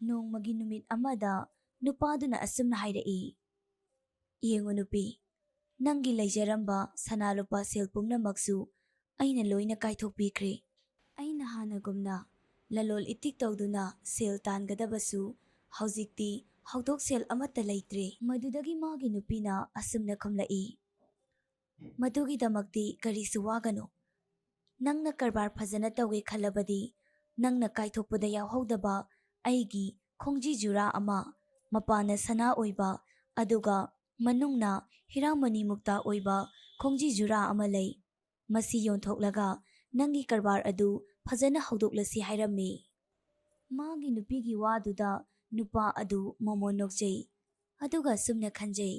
ꯅꯣꯡꯃꯒꯤ ꯅꯨꯃꯤꯠ ꯑꯃꯗ ꯅꯨꯄꯥꯗꯨꯅ ꯑꯁꯨꯝꯅ ꯍꯥꯏꯔꯛꯏ, "ꯌꯦꯡꯉꯨ ꯅꯨꯄꯤ, ꯅꯪꯒꯤ ꯂꯩꯖꯔꯝꯕ ꯁꯅꯥ ꯂꯨꯄꯥ ꯁꯦꯜ ꯄꯨꯝꯅꯃꯛꯁꯨ ꯑꯩꯅ ꯂꯣꯏꯅ ꯀꯥꯏꯊꯣꯛꯄꯤꯈ꯭ꯔꯦ꯫ ꯑꯩꯅ ꯍꯥꯟꯅꯒꯨꯝꯅ ꯂꯂꯣꯜ ꯏꯇꯤꯛ ꯇꯧꯗꯨꯅ ꯁꯦꯜ ꯇꯥꯟꯒꯗꯕꯁꯨ ꯍꯧꯖꯤꯛꯇꯤ ꯍꯧꯗꯣꯛ ꯁꯦꯜ ꯑꯃꯠꯇ ꯂꯩꯇ꯭ꯔꯦ꯫" ꯃꯗꯨꯗꯒꯤ ꯃꯥꯒꯤ ꯅꯨꯄꯤꯅ ꯑꯁꯨꯝꯅ ꯈꯨꯝꯂꯛꯏ, "ꯃꯗꯨꯒꯤꯗꯃꯛꯇꯤ ꯀꯔꯤꯁꯨ ꯋꯥꯒꯅꯨ꯫ ꯅꯪꯅ ꯀꯔꯕꯥꯔ ꯐꯖꯅ ꯇꯧꯒꯦ ꯈꯜꯂꯕꯗꯤ ꯅꯪꯅ ꯀꯥꯏꯊꯣꯛꯄꯗ ꯌꯥꯎꯍꯧꯗꯕ ꯑꯩꯒꯤ ꯈꯣꯡꯖꯤ ꯖꯨꯔꯥ ꯑꯃ, ꯃꯄꯥꯟꯅ ꯁꯅꯥ ꯑꯣꯏꯕ ꯑꯗꯨꯒ ꯃꯅꯨꯡꯅ ꯍꯤꯔꯥꯃꯅꯤ ꯃꯨꯛꯇꯥ ꯑꯣꯏꯕ ꯈꯣꯡꯖꯤ ꯖꯨꯔꯥ ꯑꯃ ꯂꯩ꯫ ꯃꯁꯤ ꯌꯣꯟꯊꯣꯛꯂꯒ ꯅꯪꯒꯤ ꯀꯔꯕꯥꯔ ꯑꯗꯨ ꯐꯖꯅ ꯍꯧꯗꯣꯛꯂꯁꯤ" ꯍꯥꯏꯔꯝꯃꯤ꯫ ꯃꯥꯒꯤ ꯅꯨꯄꯤꯒꯤ ꯋꯥꯗꯨꯗ ꯅꯨꯄꯥ ꯑꯗꯨ ꯃꯃꯣꯟ ꯅꯣꯛꯆꯩ, ꯑꯗꯨꯒ ꯑꯁꯨꯝꯅ ꯈꯟꯖꯩ,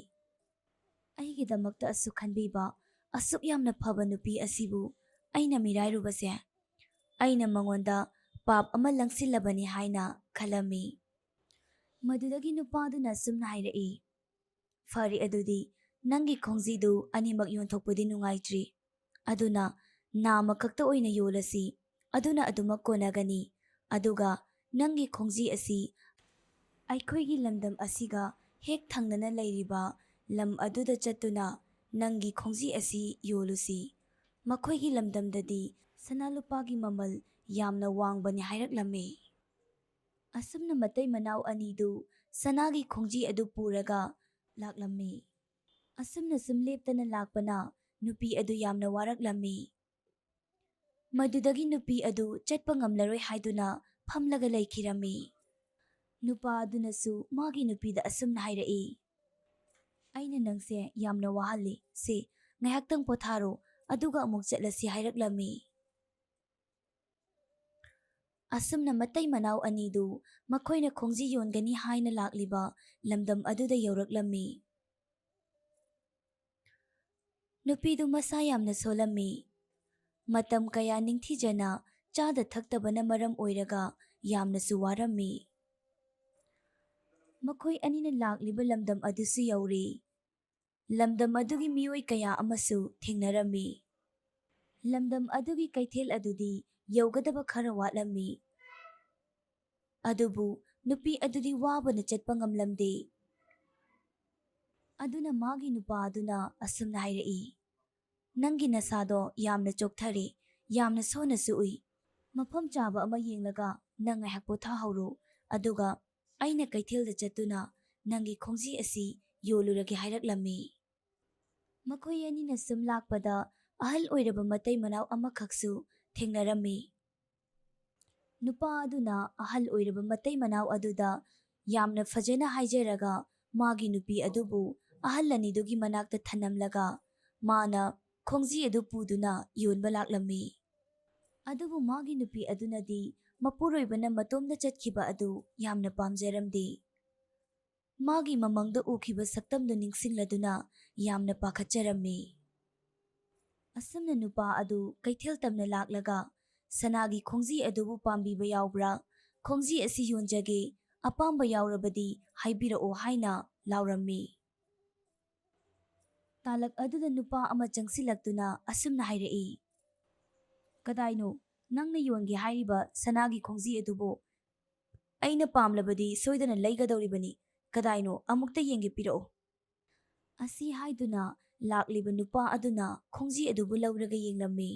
"ꯑꯩꯒꯤꯗꯃꯛꯇ ꯑꯁꯨꯛ ꯈꯟꯕꯤꯕ ꯑꯁꯨꯛ ꯌꯥꯝꯅ ꯐꯕ ꯅꯨꯄꯤ ꯑꯁꯤꯕꯨ ꯑꯩꯅ ꯃꯤꯔꯥꯏꯔꯨꯕꯁꯦ, ꯑꯩꯅ ꯃꯉꯣꯟꯗ ꯄꯥꯞ ꯑꯃ ꯂꯪꯁꯤꯜꯂꯕꯅꯤ ꯍꯥꯏꯅ ꯈꯜꯂꯝꯃꯤ꯫ ꯃꯗꯨꯗꯒꯤ ꯅꯨꯄꯥꯗꯨꯅ ꯑꯁꯨꯝꯅ ꯍꯥꯏꯔꯛꯏ, "ꯐꯔꯦ, ꯑꯗꯨꯗꯤ ꯅꯪꯒꯤ ꯈꯣꯡꯖꯤꯗꯨ ꯑꯅꯤꯃꯛ ꯌꯣꯟꯊꯣꯛꯄꯗꯤ ꯅꯨꯡꯉꯥꯏꯇ꯭ꯔꯤ, ꯑꯗꯨꯅ ꯅꯥꯝꯃꯈꯛꯇ ꯑꯣꯏꯅ ꯌꯣꯜꯂꯁꯤ, ꯑꯗꯨꯅ ꯑꯗꯨꯃꯛ ꯀꯣꯟꯅꯒꯅꯤ꯫ ꯑꯗꯨꯒ ꯅꯪꯒꯤ ꯈꯣꯡꯖꯤ ꯑꯁꯤ ꯑꯩꯈꯣꯏꯒꯤ ꯂꯝꯗꯝ ꯑꯁꯤꯒ ꯍꯦꯛ ꯊꯪꯅꯅ ꯂꯩꯔꯤꯕ ꯂꯝ ꯑꯗꯨꯗ ꯆꯠꯇꯨꯅ ꯅꯪꯒꯤ ꯈꯣꯡꯖꯤ ꯑꯁꯤ ꯌꯣꯜꯂꯨꯁꯤ꯫ ꯃꯈꯣꯏꯒꯤ ꯂꯝꯗꯝꯗꯗꯤ ꯁꯅꯥ ꯂꯨꯄꯥꯒꯤ ꯃꯃꯜ ꯌꯥꯝꯅ ꯋꯥꯡꯕꯅꯤ" ꯍꯥꯏꯔꯛꯂꯝꯃꯤ꯫ ꯑꯁꯨꯝꯅ ꯃꯇꯩ ꯃꯅꯥꯎ ꯑꯅꯤꯗꯨ ꯁꯅꯥꯒꯤ ꯈꯣꯡꯖꯤ ꯑꯗꯨ ꯄꯨꯔꯒ ꯂꯥꯛꯂꯝꯃꯤ꯫ ꯑꯁꯨꯝꯅ ꯁꯨꯝ ꯂꯦꯞꯇꯅ ꯂꯥꯛꯄꯅ ꯅꯨꯄꯤ ꯑꯗꯨ ꯌꯥꯝꯅ ꯋꯥꯔꯛꯂꯝꯃꯤ꯫ ꯃꯗꯨꯗꯒꯤ ꯅꯨꯄꯤ ꯑꯗꯨ ꯆꯠꯄ ꯉꯝꯂꯔꯣꯏ ꯍꯥꯏꯗꯨꯅ ꯐꯝꯂꯒ ꯂꯩꯈꯤꯔꯝꯃꯤ꯫ ꯅꯨꯄꯥ ꯑꯗꯨꯅꯁꯨ ꯃꯥꯒꯤ ꯅꯨꯄꯤꯗ ꯑꯁꯨꯝꯅ ꯍꯥꯏꯔꯛꯏ, "ꯑꯩꯅ ꯅꯪꯁꯦ ꯌꯥꯝꯅ ꯋꯥꯍꯜꯂꯤ, ꯁꯦ, ꯉꯥꯏꯍꯥꯛꯇꯪ ꯄꯣꯊꯥꯔꯣ, ꯑꯗꯨꯒ ꯑꯃꯨꯛ ꯆꯠꯂꯁꯤ" ꯍꯥꯏꯔꯛꯂꯝꯃꯤ꯫ ꯑꯁꯨꯝꯅ ꯃꯇꯩ ꯃꯅꯥꯎ ꯑꯅꯤꯗꯨ ꯃꯈꯣꯏꯅ ꯈꯣꯡꯖꯤ ꯌꯣꯟꯒꯅꯤ ꯍꯥꯏꯅ ꯂꯥꯛꯂꯤꯕ ꯂꯝꯗꯝ ꯑꯗꯨꯗ ꯌꯧꯔꯛꯂꯝꯃꯤ꯫ ꯅꯨꯄꯤꯗꯨ ꯃꯁꯥ ꯌꯥꯝꯅ ꯁꯣꯜꯂꯝꯃꯤ꯫ ꯃꯇꯝ ꯀꯌꯥ ꯅꯤꯡꯊꯤꯖꯅ ꯆꯥꯗ ꯊꯛꯇꯕꯅ ꯃꯔꯝ ꯑꯣꯏꯔꯒ ꯌꯥꯝꯅꯁꯨ ꯋꯥꯔꯝꯃꯤ꯫ ꯃꯈꯣꯏ ꯑꯅꯤꯅ ꯂꯥꯛꯂꯤꯕ ꯂꯝꯗꯝ ꯑꯗꯨꯁꯨ ꯌꯧꯔꯦ꯫ ꯂꯝꯗꯝ ꯑꯗꯨꯒꯤ ꯃꯤꯑꯣꯏ ꯀꯌꯥ ꯑꯃꯁꯨ ꯊꯦꯡꯅꯔꯝꯃꯤ꯫ ꯂꯝꯗꯝ ꯑꯗꯨꯒꯤ ꯀꯩꯊꯦꯜ ꯑꯗꯨꯗꯤ ꯌꯧꯒꯗꯕ ꯈꯔ ꯋꯥꯠꯂꯝꯃꯤ꯫ ꯑꯗꯨꯕꯨ ꯅꯨꯄꯤ ꯑꯗꯨꯗꯤ ꯋꯥꯕꯅ ꯆꯠꯄ ꯉꯝꯂꯝꯗꯦ꯫ ꯑꯗꯨꯅ ꯃꯥꯒꯤ ꯅꯨꯄꯥ ꯑꯗꯨꯅ ꯑꯁꯨꯝꯅ ꯍꯥꯏꯔꯛꯏ, "ꯅꯪꯒꯤ ꯅꯁꯥꯗꯣ ꯌꯥꯝꯅ ꯆꯣꯛꯊꯔꯦ, ꯌꯥꯝꯅ ꯁꯣꯟꯅꯁꯨ ꯎꯏ꯫ ꯃꯐꯝ ꯆꯥꯕ ꯑꯃ ꯌꯦꯡꯂꯒ ꯅꯪ ꯉꯥꯏꯍꯥꯛ ꯄꯣꯊꯥꯍꯧꯔꯣ, ꯑꯗꯨꯒ ꯑꯩꯅ ꯀꯩꯊꯦꯜꯗ ꯆꯠꯇꯨꯅ ꯅꯪꯒꯤ ꯈꯣꯡꯖꯤ ꯑꯁꯤ ꯌꯣꯜꯂꯨꯔꯒꯦ" ꯍꯥꯏꯔꯛꯂꯝꯃꯤ꯫ ꯃꯈꯣꯏ ꯑꯅꯤꯅ ꯁꯨꯝ ꯂꯥꯛꯄꯗ ꯑꯍꯜ ꯑꯣꯏꯔꯕ ꯃꯇꯩ ꯃꯅꯥꯎ ꯑꯃꯈꯛꯁꯨ ꯊꯦꯡꯅꯔꯝꯃꯤ꯫ ꯅꯨꯄꯥ ꯑꯗꯨꯅ ꯑꯍꯜ ꯑꯣꯏꯔꯕ ꯃꯇꯩ ꯃꯅꯥꯎ ꯑꯗꯨꯗ ꯌꯥꯝꯅ ꯐꯖꯅ ꯍꯥꯏꯖꯔꯒ ꯃꯥꯒꯤ ꯅꯨꯄꯤ ꯑꯗꯨꯕꯨ ꯑꯍꯜ ꯑꯅꯤꯗꯨꯒꯤ ꯃꯅꯥꯛꯇ ꯊꯅꯝꯂꯒ ꯃꯥꯅ ꯈꯣꯡꯖꯤ ꯑꯗꯨ ꯄꯨꯗꯨꯅ ꯌꯣꯟꯕ ꯂꯥꯛꯂꯝꯃꯤ꯫ ꯑꯗꯨꯕꯨ ꯃꯥꯒꯤ ꯅꯨꯄꯤ ꯑꯗꯨꯅꯗꯤ ꯃꯄꯨꯔꯣꯏꯕꯅ ꯃꯇꯣꯝꯗ ꯆꯠꯈꯤꯕ ꯑꯗꯨ ꯌꯥꯝꯅ ꯄꯥꯝꯖꯔꯝꯗꯦ꯫ ꯃꯥꯒꯤ ꯃꯃꯪꯗ ꯎꯈꯤꯕ ꯁꯛꯇꯝꯗꯨ ꯅꯤꯡꯁꯤꯡꯂꯗꯨꯅ ꯌꯥꯝꯅ ꯄꯥꯈꯠꯆꯔꯝꯃꯤ꯫ ꯑꯁꯨꯝꯅ ꯅꯨꯄꯥ ꯑꯗꯨ ꯀꯩꯊꯦꯜ ꯇꯝꯅ ꯂꯥꯛꯂꯒ, "ꯁꯅꯥꯒꯤ ꯈꯣꯡꯖꯤ ꯑꯗꯨꯕꯨ ꯄꯥꯝꯕꯤꯕ ꯌꯥꯎꯕ꯭ꯔꯥ? ꯈꯣꯡꯖꯤ ꯑꯁꯤ ꯌꯣꯟꯖꯒꯦ, ꯑꯄꯥꯝꯕ ꯌꯥꯎꯔꯕꯗꯤ ꯍꯥꯏꯕꯤꯔꯛꯑꯣ" ꯍꯥꯏꯅ ꯂꯥꯎꯔꯝꯃꯤ꯫ ꯇꯥꯂꯛ ꯑꯗꯨꯗ ꯅꯨꯄꯥ ꯑꯃ ꯆꯪꯁꯤꯜꯂꯛꯇꯨꯅ ꯑꯁꯨꯝꯅ ꯍꯥꯏꯔꯛꯏ, "ꯀꯗꯥꯏꯅꯣ ꯅꯪꯅ ꯌꯣꯟꯒꯦ ꯍꯥꯏꯔꯤꯕ ꯁꯅꯥꯒꯤ ꯈꯣꯡꯖꯤ ꯑꯗꯨꯕꯨ? ꯑꯩꯅ ꯄꯥꯝꯂꯕꯗꯤ ꯁꯣꯏꯗꯅ ꯂꯩꯒꯗꯧꯔꯤꯕꯅꯤ꯫ ꯀꯗꯥꯏꯅꯣ, ꯑꯃꯨꯛꯇ ꯌꯦꯡꯒꯦ, ꯄꯤꯔꯛꯑꯣ"꯫ ꯑꯁꯤ ꯍꯥꯏꯗꯨꯅ ꯂꯥꯛꯂꯤꯕ ꯅꯨꯄꯥ ꯑꯗꯨꯅ ꯈꯣꯡꯖꯤ ꯑꯗꯨꯕꯨ ꯂꯧꯔꯒ ꯌꯦꯡꯂꯝꯃꯤ꯫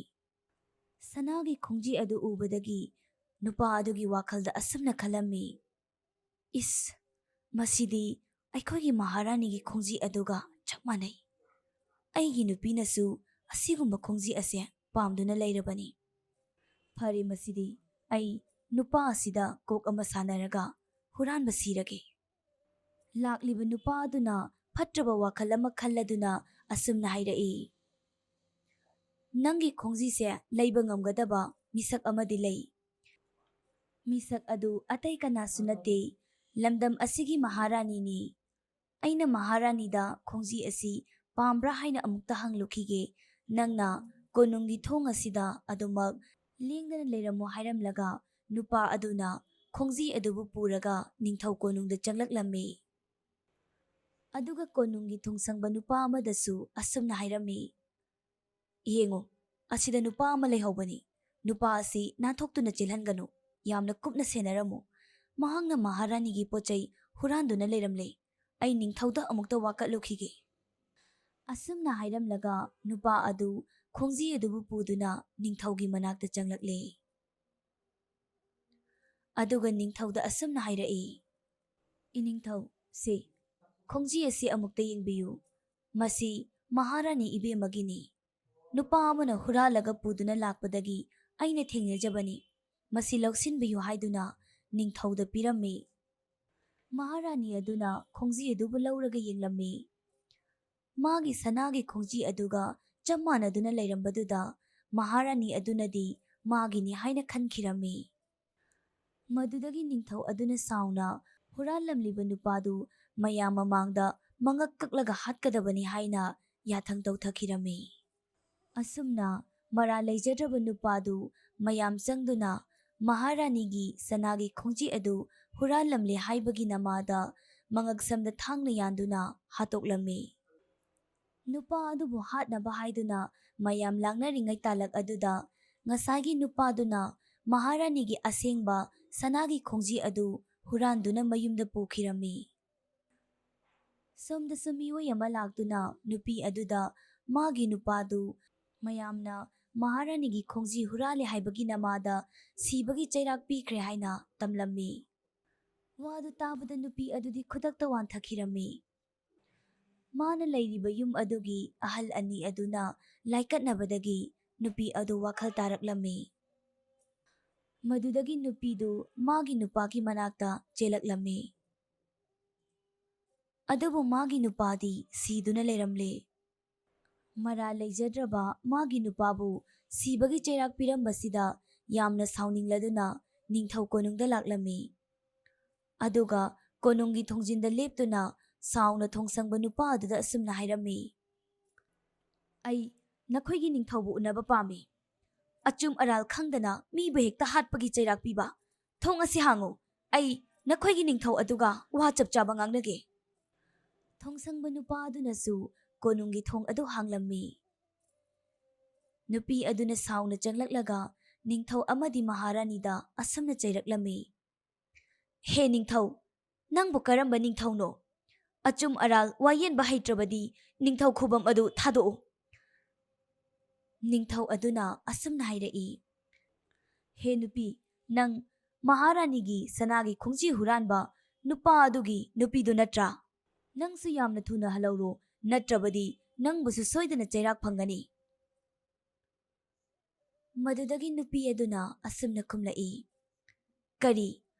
ꯁꯅꯥꯒꯤ ꯈꯣꯡꯖꯤ ꯑꯗꯨ ꯎꯕꯗꯒꯤ ꯅꯨꯄꯥ ꯑꯗꯨꯒꯤ ꯋꯥꯈꯜꯗ ꯑꯁꯨꯝꯅ ꯈꯜꯂꯝꯃꯤ, "ꯏꯁ, ꯃꯁꯤꯗꯤ ꯑꯩꯈꯣꯏꯒꯤ ꯃꯍꯥꯔꯥꯅꯤꯒꯤ ꯈꯣꯡꯖꯤ ꯑꯗꯨꯒ ꯆꯞ ꯃꯥꯟꯅꯩ꯫ ꯑꯩꯒꯤ ꯅꯨꯄꯤꯅꯁꯨ ꯑꯁꯤꯒꯨꯝꯕ ꯈꯣꯡꯖꯤ ꯑꯁꯦ ꯄꯥꯝꯗꯨꯅ ꯂꯩꯔꯕꯅꯤ꯫ ꯐꯔꯦ, ꯃꯁꯤꯗꯤ ꯑꯩ ꯅꯨꯄꯥ ꯑꯁꯤꯗ ꯀꯣꯛ ꯑꯃ ꯁꯥꯟꯅꯔꯒ ꯍꯨꯔꯥꯟꯕ ꯁꯤꯔꯒꯦ"꯫ ꯂꯥꯛꯂꯤꯕ ꯅꯨꯄꯥ ꯑꯗꯨꯅ ꯐꯠꯇ꯭ꯔꯕ ꯋꯥꯈꯜ ꯑꯃ ꯈꯜꯂꯗꯨꯅ ꯑꯁꯨꯝꯅ ꯍꯥꯏꯔꯛꯏ, "ꯅꯪꯒꯤ ꯈꯣꯡꯖꯤꯁꯦ ꯂꯩꯕ ꯉꯝꯒꯗꯕ ꯃꯤꯁꯛ ꯑꯃꯗꯤ ꯂꯩ꯫ ꯃꯤꯁꯛ ꯑꯗꯨ ꯑꯇꯩ ꯀꯅꯥꯁꯨ ꯅꯠꯇꯦ, ꯂꯝꯗꯝ ꯑꯁꯤꯒꯤ ꯃꯍꯥꯔꯥꯅꯤꯅꯤ꯫ ꯑꯩꯅ ꯃꯍꯥꯔꯥꯅꯤꯗ ꯈꯣꯡꯖꯤ ꯑꯁꯤ ꯄꯥꯝꯕ꯭ꯔꯥ ꯍꯥꯏꯅ ꯑꯃꯨꯛꯇ ꯍꯪꯂꯨꯈꯤꯒꯦ꯫ ꯅꯪꯅ ꯀꯣꯅꯨꯡꯒꯤ ꯊꯣꯡ ꯑꯁꯤꯗ ꯑꯗꯨꯃꯛ ꯂꯦꯡꯗꯅ ꯂꯩꯔꯝꯃꯨ" ꯍꯥꯏꯔꯝꯂꯒ ꯅꯨꯄꯥ ꯑꯗꯨꯅ ꯈꯣꯡꯖꯤ ꯑꯗꯨꯕꯨ ꯄꯨꯔꯒ ꯅꯤꯡꯊꯧ ꯀꯣꯅꯨꯡꯗ ꯆꯪꯂꯛꯂꯝꯃꯤ꯫ ꯑꯗꯨꯒ ꯀꯣꯅꯨꯡꯒꯤ ꯊꯣꯡꯁꯪꯕ ꯅꯨꯄꯥ ꯑꯃꯗꯁꯨ ꯑꯁꯨꯝꯅ ꯍꯥꯏꯔꯝꯃꯤ, "ꯌꯦꯡꯉꯨ, ꯑꯁꯤꯗ ꯅꯨꯄꯥ ꯑꯃ ꯂꯩꯍꯧꯕꯅꯤ꯫ ꯅꯨꯄꯥ ꯑꯁꯤ ꯅꯥꯟꯊꯣꯛꯇꯨꯅ ꯆꯦꯜꯍꯟꯒꯅꯨ꯫ ꯌꯥꯝꯅ ꯀꯨꯞꯅ ꯁꯦꯟꯅꯔꯝꯃꯨ꯫ ꯃꯍꯥꯛꯅ ꯃꯍꯥꯔꯥꯅꯤꯒꯤ ꯄꯣꯠ ꯆꯩ ꯍꯨꯔꯥꯟꯗꯨꯅ ꯂꯩꯔꯝꯂꯦ꯫ ꯑꯩ ꯅꯤꯡꯊꯧꯗ ꯑꯃꯨꯛꯇ ꯋꯥꯀꯠꯂꯨꯈꯤꯒꯦ"꯫ ꯑꯁꯨꯝꯅ ꯍꯥꯏꯔꯝꯂꯒ ꯅꯨꯄꯥ ꯑꯗꯨ ꯈꯣꯡꯖꯤ ꯑꯗꯨꯕꯨ ꯄꯨꯗꯨꯅ ꯅꯤꯡꯊꯧꯒꯤ ꯃꯅꯥꯛꯇ ꯆꯪꯂꯛꯂꯦ꯫ ꯑꯗꯨꯒ ꯅꯤꯡꯊꯧꯗ ꯑꯁꯨꯝꯅ ꯍꯥꯏꯔꯛꯏ, "ꯏꯅꯤꯡꯊꯧ, ꯁꯦ, ꯈꯣꯡꯖꯤ ꯑꯁꯤ ꯑꯃꯨꯛꯇ ꯌꯦꯡꯕꯤꯌꯨ꯫ ꯃꯁꯤ ꯃꯍꯥꯔꯥꯅꯤ ꯏꯕꯦꯝꯃꯒꯤꯅꯤ꯫ ꯅꯨꯄꯥ ꯑꯃꯅ ꯍꯨꯔꯥꯜꯂꯒ ꯄꯨꯗꯨꯅ ꯂꯥꯛꯄꯗꯒꯤ ꯑꯩꯅ ꯊꯦꯡꯅꯖꯕꯅꯤ꯫ ꯃꯁꯤ ꯂꯧꯁꯤꯟꯕꯤꯌꯨ" ꯍꯥꯏꯗꯨꯅ ꯅꯤꯡꯊꯧꯗ ꯄꯤꯔꯝꯃꯤ꯫ ꯃꯍꯥꯔꯥꯅꯤ ꯑꯗꯨꯅ ꯈꯣꯡꯖꯤ ꯑꯗꯨꯕꯨ ꯂꯧꯔꯒ ꯌꯦꯡꯂꯝꯃꯤ꯫ ꯃꯥꯒꯤ ꯁꯅꯥꯒꯤ ꯈꯣꯡꯖꯤ ꯑꯗꯨꯒ ꯆꯞ ꯃꯥꯟꯅꯗꯨꯅ ꯂꯩꯔꯝꯕꯗꯨꯗ ꯃꯍꯥꯔꯥꯅꯤ ꯑꯗꯨꯅꯗꯤ ꯃꯥꯒꯤꯅꯤ ꯍꯥꯏꯅ ꯈꯟꯈꯤꯔꯝꯃꯤ꯫ ꯃꯗꯨꯗꯒꯤ ꯅꯤꯡꯊꯧ ꯑꯗꯨꯅ ꯁꯥꯎꯅ ꯍꯨꯔꯥꯜꯂꯝꯂꯤꯕ ꯅꯨꯄꯥꯗꯨ ꯃꯌꯥꯝ ꯃꯃꯥꯡꯗ ꯃꯉꯛ ꯀꯛꯂꯒ ꯍꯥꯠꯀꯗꯕꯅꯤ ꯍꯥꯏꯅ ꯌꯥꯊꯪ ꯇꯧꯊꯈꯤꯔꯝꯃꯤ꯫ ꯑꯁꯨꯝꯅ ꯃꯔꯥꯜ ꯂꯩꯖꯗ꯭ꯔꯕ ꯅꯨꯄꯥꯗꯨ ꯃꯌꯥꯝ ꯆꯪꯗꯨꯅ ꯃꯍꯥꯔꯥꯅꯤꯒꯤ ꯁꯅꯥꯒꯤ ꯈꯣꯡꯖꯤ ꯑꯗꯨ ꯍꯨꯔꯥꯜꯂꯝꯂꯦ ꯍꯥꯏꯕꯒꯤ ꯅꯃꯥꯗ ꯃꯉꯛꯁꯝꯗ ꯊꯥꯡꯅ ꯌꯥꯟꯗꯨꯅ ꯍꯥꯠꯇꯣꯛꯂꯝꯃꯤ꯫ ꯅꯨꯄꯥ ꯑꯗꯨꯕꯨ ꯍꯥꯠꯅꯕ ꯍꯥꯏꯗꯨꯅ ꯃꯌꯥꯝ ꯂꯥꯡꯅꯔꯤꯉꯩ ꯇꯥꯂꯛ ꯑꯗꯨꯗ ꯉꯁꯥꯏꯒꯤ ꯅꯨꯄꯥꯗꯨꯅ ꯃꯍꯥꯔꯥꯅꯤꯒꯤ ꯑꯁꯦꯡꯕ ꯁꯅꯥꯒꯤ ꯈꯣꯡꯖꯤ ꯑꯗꯨ ꯍꯨꯔꯥꯟꯗꯨꯅ ꯃꯌꯨꯝꯗ ꯄꯨꯈꯤꯔꯝꯃꯤ꯫ ꯁꯣꯝꯗꯁꯨ ꯃꯤꯑꯣꯏ ꯑꯃ ꯂꯥꯛꯇꯨꯅ ꯅꯨꯄꯤ ꯑꯗꯨꯗ ꯃꯥꯒꯤ ꯅꯨꯄꯥꯗꯨ ꯃꯌꯥꯝꯅ ꯃꯍꯥꯔꯥꯅꯤꯒꯤ ꯈꯣꯡꯖꯤ ꯍꯨꯔꯥꯜꯂꯦ ꯍꯥꯏꯕꯒꯤ ꯅꯃꯥꯗ ꯁꯤꯕꯒꯤ ꯆꯩꯔꯥꯛ ꯄꯤꯈ꯭ꯔꯦ ꯍꯥꯏꯅ ꯇꯝꯂꯝꯃꯤ꯫ ꯋꯥꯗꯨ ꯇꯥꯕꯗ ꯅꯨꯄꯤ ꯑꯗꯨꯗꯤ ꯈꯨꯗꯛꯇ ꯋꯥꯟꯊꯈꯤꯔꯝꯃꯤ꯫ ꯃꯥꯅ ꯂꯩꯔꯤꯕ ꯌꯨꯝ ꯑꯗꯨꯒꯤ ꯑꯍꯜ ꯑꯅꯤ ꯑꯗꯨꯅ ꯂꯥꯏꯀꯠꯅꯕꯗꯒꯤ ꯅꯨꯄꯤ ꯑꯗꯨ ꯋꯥꯈꯜ ꯇꯥꯔꯛꯂꯝꯃꯤ꯫ ꯃꯗꯨꯗꯒꯤ ꯅꯨꯄꯤꯗꯨ ꯃꯥꯒꯤ ꯅꯨꯄꯥꯒꯤ ꯃꯅꯥꯛꯇ ꯆꯦꯜꯂꯛꯂꯝꯃꯤ꯫ ꯑꯗꯨꯕꯨ ꯃꯥꯒꯤ ꯅꯨꯄꯥꯗꯤ ꯁꯤꯗꯨꯅ ꯂꯩꯔꯝꯂꯦ꯫ ꯃꯔꯥꯜ ꯂꯩꯖꯗ꯭ꯔꯕ ꯃꯥꯒꯤ ꯅꯨꯄꯥꯕꯨ ꯁꯤꯕꯒꯤ ꯆꯩꯔꯥꯛ ꯄꯤꯔꯝꯕꯁꯤꯗ ꯌꯥꯝꯅ ꯁꯥꯎꯅꯤꯡꯂꯗꯨꯅ ꯅꯤꯡꯊꯧ ꯀꯣꯅꯨꯡꯗ ꯂꯥꯛꯂꯝꯃꯤ꯫ ꯑꯗꯨꯒ ꯀꯣꯅꯨꯡꯒꯤ ꯊꯣꯡꯖꯤꯟꯗ ꯂꯦꯞꯇꯨꯅ ꯁꯥꯎꯅ ꯊꯣꯡꯁꯪꯕ ꯅꯨꯄꯥ ꯑꯗꯨꯗ ꯑꯁꯨꯝꯅ ꯍꯥꯏꯔꯝꯃꯤ, "ꯑꯩ ꯅꯈꯣꯏꯒꯤ ꯅꯤꯡꯊꯧꯕꯨ ꯎꯅꯕ ꯄꯥꯝꯃꯤ꯫ ꯑꯆꯨꯝ ꯑꯔꯥꯜ ꯈꯪꯗꯅ ꯃꯤꯕꯨ ꯍꯦꯛꯇ ꯍꯥꯠꯄꯒꯤ ꯆꯩꯔꯥꯛ ꯄꯤꯕ꯫ ꯊꯣꯡ ꯑꯁꯤ ꯍꯥꯡꯉꯨ꯫ ꯑꯩ ꯅꯈꯣꯏꯒꯤ ꯅꯤꯡꯊꯧ ꯑꯗꯨꯒ ꯋꯥ ꯆꯞ ꯆꯥꯕ ꯉꯥꯡꯅꯒꯦ꯫" ꯊꯣꯡꯁꯪꯕ ꯅꯨꯄꯥ ꯑꯗꯨꯅꯁꯨ ꯀꯣꯅꯨꯡꯒꯤ ꯊꯣꯡ ꯑꯗꯨ ꯍꯥꯡꯂꯝꯃꯤ꯫ ꯅꯨꯄꯤ ꯑꯗꯨꯅ ꯁꯥꯎꯅ ꯆꯪꯂꯛꯂꯒ ꯅꯤꯡꯊꯧ ꯑꯃꯗꯤ ꯃꯍꯥꯔꯥꯅꯤꯗ ꯑꯁꯨꯝꯅ ꯆꯩꯔꯛꯂꯝꯃꯤ, "ꯍꯦ ꯅꯤꯡꯊꯧ, ꯅꯪꯕꯨ ꯀꯔꯝꯕ ꯅꯤꯡꯊꯧꯅꯣ? ꯑꯆꯨꯝ ꯑꯔꯥꯜ ꯋꯥꯌꯦꯟꯕ ꯍꯩꯇ꯭ꯔꯕꯗꯤ ꯅꯤꯡꯊꯧ ꯈꯨꯕꯝ ꯑꯗꯨ ꯊꯥꯗꯣꯛꯎ꯫" ꯅꯤꯡꯊꯧ ꯑꯗꯨꯅ ꯑꯁꯨꯝꯅ ꯍꯥꯏꯔꯛꯏ, "ꯍꯦ ꯅꯨꯄꯤ, ꯅꯪ ꯃꯍꯥꯔꯥꯅꯤꯒꯤ ꯁꯅꯥꯒꯤ ꯈꯣꯡꯖꯤ ꯍꯨꯔꯥꯟꯕ ꯅꯨꯄꯥ ꯑꯗꯨꯒꯤ ꯅꯨꯄꯤꯗꯨ ꯅꯠꯇ꯭ꯔꯥ? ꯅꯪꯁꯨ ꯌꯥꯝꯅ ꯊꯨꯅ ꯍꯜꯂꯧꯔꯣ, ꯅꯠꯇ꯭ꯔꯕꯗꯤ ꯅꯪꯕꯨꯁꯨ ꯁꯣꯏꯗꯅ ꯆꯩꯔꯥꯛ ꯐꯪꯒꯅꯤ꯫" ꯃꯗꯨꯗꯒꯤ ꯅꯨꯄꯤ ꯑꯗꯨꯅ ꯑꯁꯨꯝꯅ ꯈꯨꯝꯂꯛꯏ, "ꯀꯔꯤ,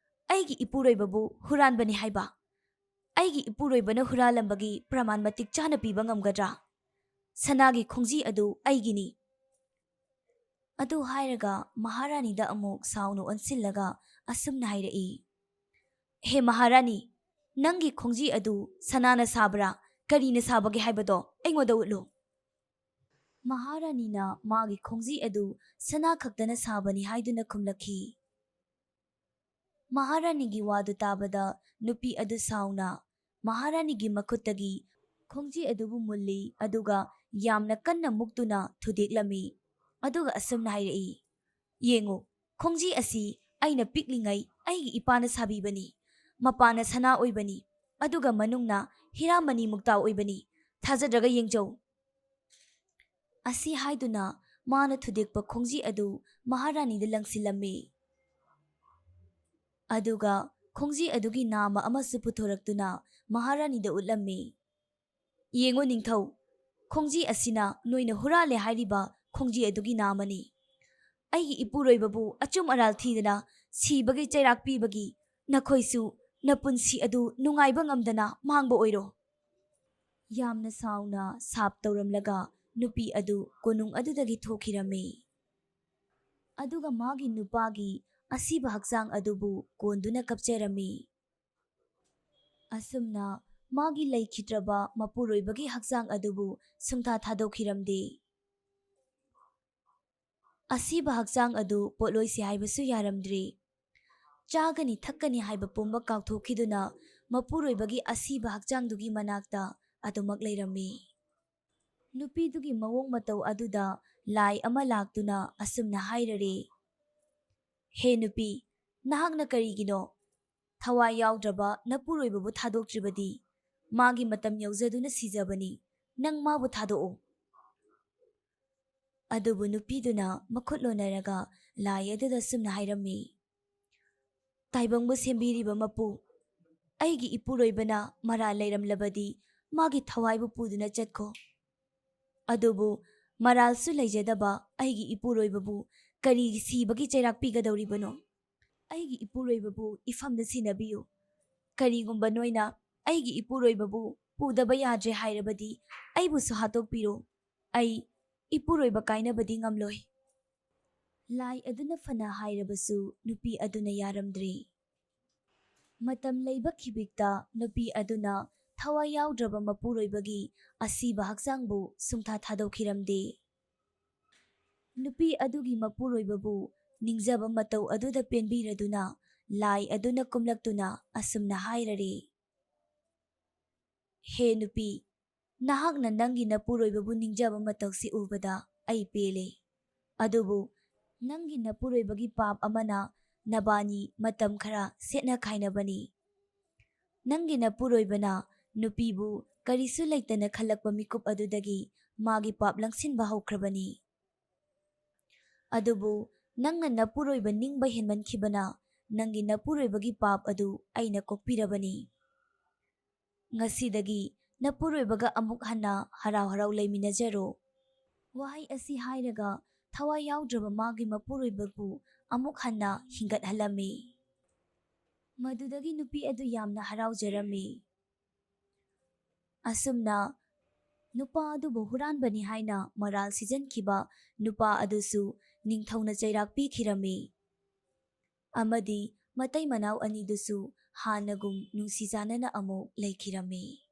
ꯑꯩꯒꯤ ꯏꯄꯨꯔꯣꯏꯕꯕꯨ ꯍꯨꯔꯥꯟꯕꯅꯤ ꯍꯥꯏꯕ? ꯑꯩꯒꯤ ꯏꯄꯨꯔꯣꯏꯕꯅ ꯍꯨꯔꯥꯜꯂꯝꯕꯒꯤ ꯄ꯭ꯔꯃꯥꯟ ꯃꯇꯤꯛ ꯆꯥꯅ ꯄꯤꯕ ꯉꯝꯒꯗ꯭ꯔꯥ? ꯁꯅꯥꯒꯤ ꯈꯣꯡꯖꯤ ꯑꯗꯨ ꯑꯩꯒꯤꯅꯤ꯫" ꯑꯗꯨ ꯍꯥꯏꯔꯒ ꯃꯍꯥꯔꯥꯅꯤꯗ ꯑꯃꯨꯛ ꯁꯥꯎꯅ ꯑꯣꯟꯁꯤꯜꯂꯒ ꯑꯁꯨꯝꯅ ꯍꯥꯏꯔꯛꯏ, "ꯍꯦ ꯃꯍꯥꯔꯥꯅꯤ, ꯅꯪꯒꯤ ꯈꯣꯡꯖꯤ ꯑꯗꯨ ꯁꯅꯥꯅ ꯁꯥꯕ꯭ꯔꯥ, ꯀꯔꯤꯅ ꯁꯥꯕꯒꯦ ꯍꯥꯏꯕꯗꯣ ꯑꯩꯉꯣꯟꯗ ꯎꯠꯂꯨ꯫" ꯃꯍꯥꯔꯥꯅꯤꯅ ꯃꯥꯒꯤ ꯈꯣꯡꯖꯤ ꯑꯗꯨ ꯁꯅꯥ ꯈꯛꯇꯅ ꯁꯥꯕꯅꯤ ꯍꯥꯏꯗꯨꯅ ꯈꯨꯝꯂꯛꯈꯤ꯫ ꯃꯍꯥꯔꯥꯅꯤꯒꯤ ꯋꯥꯗꯨ ꯇꯥꯕꯗ ꯅꯨꯄꯤ ꯑꯗꯨ ꯁꯥꯎꯅ ꯃꯍꯥꯔꯥꯅꯤꯒꯤ ꯃꯈꯨꯠꯇꯒꯤ ꯈꯣꯡꯖꯤ ꯑꯗꯨꯕꯨ ꯃꯨꯜꯂꯤ, ꯑꯗꯨꯒ ꯌꯥꯝꯅ ꯀꯟꯅ ꯃꯨꯛꯇꯨꯅ ꯊꯨꯗꯦꯛꯂꯝꯃꯤ꯫ ꯑꯗꯨꯒ ꯑꯁꯨꯝꯅ ꯍꯥꯏꯔꯛꯏ, "ꯌꯦꯡꯉꯨ, ꯈꯣꯡꯖꯤ ꯑꯁꯤ ꯑꯩꯅ ꯄꯤꯛꯂꯤꯉꯩ ꯑꯩꯒꯤ ꯏꯄꯥꯅ ꯁꯥꯕꯤꯕꯅꯤ꯫ ꯃꯄꯥꯟꯅ ꯁꯅꯥ ꯑꯣꯏꯕꯅꯤ, ꯑꯗꯨꯒ ꯃꯅꯨꯡꯅ ꯍꯤꯔꯥꯃꯅꯤ ꯃꯨꯛꯇꯥ ꯑꯣꯏꯕꯅꯤ꯫ ꯊꯥꯖꯗ꯭ꯔꯒ ꯌꯦꯡꯖꯧ꯫" ꯑꯁꯤ ꯍꯥꯏꯗꯨꯅ ꯃꯥꯅ ꯊꯨꯗꯦꯛꯄ ꯈꯣꯡꯖꯤ ꯑꯗꯨ ꯃꯍꯥꯔꯥꯅꯤꯗ ꯂꯪꯁꯤꯜꯂꯝꯃꯤ꯫ ꯑꯗꯨꯒ ꯈꯣꯡꯖꯤ ꯑꯗꯨꯒꯤ ꯅꯥꯃ ꯑꯃꯁꯨ ꯄꯨꯊꯣꯔꯛꯇꯨꯅ ꯃꯍꯥꯔꯥꯅꯤꯗ ꯎꯠꯂꯝꯃꯤ꯫ "ꯌꯦꯡꯉꯨ ꯅꯤꯡꯊꯧ, ꯈꯣꯡꯖꯤ ꯑꯁꯤꯅ ꯅꯣꯏꯅ ꯍꯨꯔꯥꯜꯂꯦ ꯍꯥꯏꯔꯤꯕ ꯈꯣꯡꯖꯤ ꯑꯗꯨꯒꯤ ꯅꯥꯃꯅꯤ꯫ ꯑꯩꯒꯤ ꯏꯄꯨꯔꯣꯏꯕꯕꯨ ꯑꯆꯨꯝ ꯑꯔꯥꯜ ꯊꯤꯗꯅ ꯁꯤꯕꯒꯤ ꯆꯩꯔꯥꯛ ꯄꯤꯕꯒꯤ ꯅꯈꯣꯏꯁꯨ ꯅꯄꯨꯟꯁꯤ ꯑꯗꯨ ꯅꯨꯡꯉꯥꯏꯕ ꯉꯝꯗꯅ ꯃꯥꯡꯕ ꯑꯣꯏꯔꯣ꯫" ꯌꯥꯝꯅ ꯁꯥꯎꯅ ꯁꯥꯞ ꯇꯧꯔꯝꯂꯒ ꯅꯨꯄꯤ ꯑꯗꯨ ꯀꯣꯅꯨꯡ ꯑꯗꯨꯗꯒꯤ ꯊꯣꯛꯈꯤꯔꯝꯃꯤ꯫ ꯑꯗꯨꯒ ꯃꯥꯒꯤ ꯅꯨꯄꯥꯒꯤ ꯑꯁꯤꯕ ꯍꯛꯆꯥꯡ ꯑꯗꯨꯕꯨ ꯀꯣꯟꯗꯨꯅ ꯀꯞꯆꯔꯝꯃꯤ꯫ ꯑꯁꯨꯝꯅ ꯃꯥꯒꯤ ꯂꯩꯈꯤꯗ꯭ꯔꯕ ꯃꯄꯨꯔꯣꯏꯕꯒꯤ ꯍꯛꯆꯥꯡ ꯑꯗꯨꯕꯨ ꯁꯨꯡꯊꯥ ꯊꯥꯗꯣꯛꯈꯤꯔꯝꯗꯦ꯫ ꯑꯁꯤꯕ ꯍꯛꯆꯥꯡ ꯑꯗꯨ ꯄꯣꯠꯂꯣꯏꯁꯤ ꯍꯥꯏꯕꯁꯨ ꯌꯥꯔꯝꯗ꯭ꯔꯦ꯫ ꯆꯥꯒꯅꯤ ꯊꯛꯀꯅꯤ ꯍꯥꯏꯕ ꯄꯨꯝꯕ ꯀꯥꯎꯊꯣꯛꯈꯤꯗꯨꯅ ꯃꯄꯨꯔꯣꯏꯕꯒꯤ ꯑꯁꯤꯕ ꯍꯛꯆꯥꯡꯗꯨꯒꯤ ꯃꯅꯥꯛꯇ ꯑꯗꯨꯃꯛ ꯂꯩꯔꯝꯃꯤ꯫ ꯅꯨꯄꯤꯗꯨꯒꯤ ꯃꯑꯣꯡ ꯃꯇꯧ ꯑꯗꯨꯗ ꯂꯥꯏ ꯑꯃ ꯂꯥꯛꯇꯨꯅ ꯑꯁꯨꯝꯅ ꯍꯥꯏꯔꯔꯦ, "ꯍꯦ ꯅꯨꯄꯤ, ꯅꯍꯥꯛꯅ ꯀꯔꯤꯒꯤꯅꯣ ꯊꯋꯥꯏ ꯌꯥꯎꯗ꯭ꯔꯕ ꯅꯄꯨꯔꯣꯏꯕꯕꯨ ꯊꯥꯗꯣꯛꯇ꯭ꯔꯤꯕꯗꯤ? ꯃꯥꯒꯤ ꯃꯇꯝ ꯌꯧꯖꯗꯨꯅ ꯁꯤꯖꯕꯅꯤ꯫ ꯅꯪ ꯃꯥꯕꯨ ꯊꯥꯗꯣꯛꯑꯣ꯫" ꯑꯗꯨꯕꯨ ꯅꯨꯄꯤꯗꯨꯅ ꯃꯈꯨꯠ ꯂꯣꯟꯅꯔꯒ ꯂꯥꯏ ꯑꯗꯨꯗ ꯁꯨꯝꯅ ꯍꯥꯏꯔꯝꯃꯤ, "ꯇꯥꯏꯕꯪꯕꯨ ꯁꯦꯝꯕꯤꯔꯤꯕ ꯃꯄꯨ, ꯑꯩꯒꯤ ꯏꯄꯨꯔꯣꯏꯕꯅ ꯃꯔꯥꯜ ꯂꯩꯔꯝꯂꯕꯗꯤ ꯃꯥꯒꯤ ꯊꯋꯥꯏꯕꯨ ꯄꯨꯗꯨꯅ ꯆꯠꯈꯣ꯫ ꯑꯗꯨꯕꯨ ꯃꯔꯥꯜꯁꯨ ꯂꯩꯖꯗꯕ ꯑꯩꯒꯤ ꯏꯄꯨꯔꯣꯏꯕꯕꯨ ꯀꯔꯤꯒꯤ ꯁꯤꯕꯒꯤ ꯆꯩꯔꯥꯛ ꯄꯤꯒꯗꯧꯔꯤꯕꯅꯣ? ꯑꯩꯒꯤ ꯏꯄꯨꯔꯣꯏꯕꯕꯨ ꯏꯐꯝꯗ ꯁꯤꯟꯅꯕꯤꯌꯨ꯫ ꯀꯔꯤꯒꯨꯝꯕ ꯅꯣꯏꯅ ꯑꯩꯒꯤ ꯏꯄꯨꯔꯣꯏꯕꯕꯨ ꯄꯨꯗꯕ ꯌꯥꯗ꯭ꯔꯦ ꯍꯥꯏꯔꯕꯗꯤ ꯑꯩꯕꯨꯁꯨ ꯍꯥꯠꯇꯣꯛꯄꯤꯔꯣ꯫ ꯑꯩ ꯏꯄꯨꯔꯣꯏꯕ ꯀꯥꯏꯅꯕꯗꯤ ꯉꯝꯂꯣꯏ꯫" ꯂꯥꯏ ꯑꯗꯨꯅ ꯐꯅ ꯍꯥꯏꯔꯕꯁꯨ ꯅꯨꯄꯤ ꯑꯗꯨꯅ ꯌꯥꯔꯝꯗ꯭ꯔꯦ꯫ ꯃꯇꯝ ꯂꯩꯕ ꯈꯤꯕꯤꯛꯇ ꯅꯨꯄꯤ ꯑꯗꯨꯅ ꯊꯋꯥꯏ ꯌꯥꯎꯗ꯭ꯔꯕ ꯃꯄꯨꯔꯣꯏꯕꯒꯤ ꯑꯁꯤꯕ ꯍꯛꯆꯥꯡꯕꯨ ꯁꯨꯡꯊꯥ ꯊꯥꯗꯣꯛꯈꯤꯔꯝꯗꯦ꯫ ꯅꯨꯄꯤ ꯑꯗꯨꯒꯤ ꯃꯄꯨꯔꯣꯏꯕꯕꯨ ꯅꯤꯡꯖꯕ ꯃꯇꯧ ꯑꯗꯨꯗ ꯄꯦꯟꯕꯤꯔꯗꯨꯅ ꯂꯥꯏ ꯑꯗꯨꯅ ꯀꯨꯝꯂꯛꯇꯨꯅ ꯑꯁꯨꯝꯅ ꯍꯥꯏꯔꯔꯦ, "ꯍꯦ ꯅꯨꯄꯤ, ꯅꯍꯥꯛꯅ ꯅꯪꯒꯤ ꯅꯄꯨꯔꯣꯏꯕꯕꯨ ꯅꯤꯡꯖꯕ ꯃꯇꯧꯁꯤ ꯎꯕꯗ ꯑꯩ ꯄꯦꯜꯂꯦ꯫ ꯑꯗꯨꯕꯨ ꯅꯪꯒꯤ ꯅꯄꯨꯔꯣꯏꯕꯒꯤ ꯄꯥꯞ ꯑꯃꯅ ꯅꯕꯥꯅꯤ ꯃꯇꯝ ꯈꯔ ꯁꯦꯠꯅ ꯈꯥꯏꯅꯕꯅꯤ꯫ ꯅꯪꯒꯤ ꯅꯄꯨꯔꯣꯏꯕꯅ ꯅꯨꯄꯤꯕꯨ ꯀꯔꯤꯁꯨ ꯂꯩꯇꯅ ꯈꯜꯂꯛꯄ ꯃꯤꯀꯨꯞ ꯑꯗꯨꯗꯒꯤ ꯃꯥꯒꯤ ꯄꯥꯞ ꯂꯪꯁꯤꯟꯕ ꯍꯧꯈ꯭ꯔꯕꯅꯤ꯫ ꯑꯗꯨꯕꯨ ꯅꯪꯅ ꯅꯄꯨꯔꯣꯏꯕ ꯅꯤꯡꯕ ꯍꯦꯟꯃꯟꯈꯤꯕꯅ ꯅꯪꯒꯤ ꯅꯄꯨꯔꯣꯏꯕꯒꯤ ꯄꯥꯞ ꯑꯗꯨ ꯑꯩꯅ ꯀꯣꯛꯄꯤꯔꯕꯅꯤ꯫ ꯉꯁꯤꯗꯒꯤ ꯅꯄꯨꯔꯣꯏꯕꯒ ꯑꯃꯨꯛ ꯍꯟꯅ ꯍꯔꯥꯎ ꯍꯔꯥꯎ ꯂꯩꯃꯤꯟꯅꯖꯔꯣ"꯫ ꯋꯥꯍꯩ ꯑꯁꯤ ꯍꯥꯏꯔꯒ ꯊꯋꯥꯏ ꯌꯥꯎꯗ꯭ꯔꯕ ꯃꯥꯒꯤ ꯃꯄꯨꯔꯣꯏꯕꯕꯨ ꯑꯃꯨꯛ ꯍꯟꯅ ꯍꯤꯡꯒꯠꯍꯜꯂꯝꯃꯤ꯫ ꯃꯗꯨꯗꯒꯤ ꯅꯨꯄꯤ ꯑꯗꯨ ꯌꯥꯝꯅ ꯍꯔꯥꯎꯖꯔꯝꯃꯤ꯫ ꯑꯁꯨꯝꯅ ꯅꯨꯄꯥ ꯑꯗꯨꯕꯨ ꯍꯨꯔꯥꯟꯕꯅꯤ ꯍꯥꯏꯅ ꯃꯔꯥꯜ ꯁꯤꯖꯤꯟꯈꯤꯕ ꯅꯨꯄꯥ ꯑꯗꯨꯁꯨ ꯅꯤꯡꯊꯧꯅ ꯆꯩꯔꯥꯛ ꯄꯤꯈꯤꯔꯝꯃꯤ꯫ ꯑꯃꯗꯤ ꯃꯇꯩ ꯃꯅꯥꯎ ꯑꯅꯤꯗꯨꯁꯨ ꯍꯥꯟꯅꯒꯨꯝ ꯅꯨꯡꯁꯤ ꯆꯥꯟꯅꯅ ꯑꯃꯨꯛ ꯂꯩꯈꯤꯔꯝꯃꯤ꯫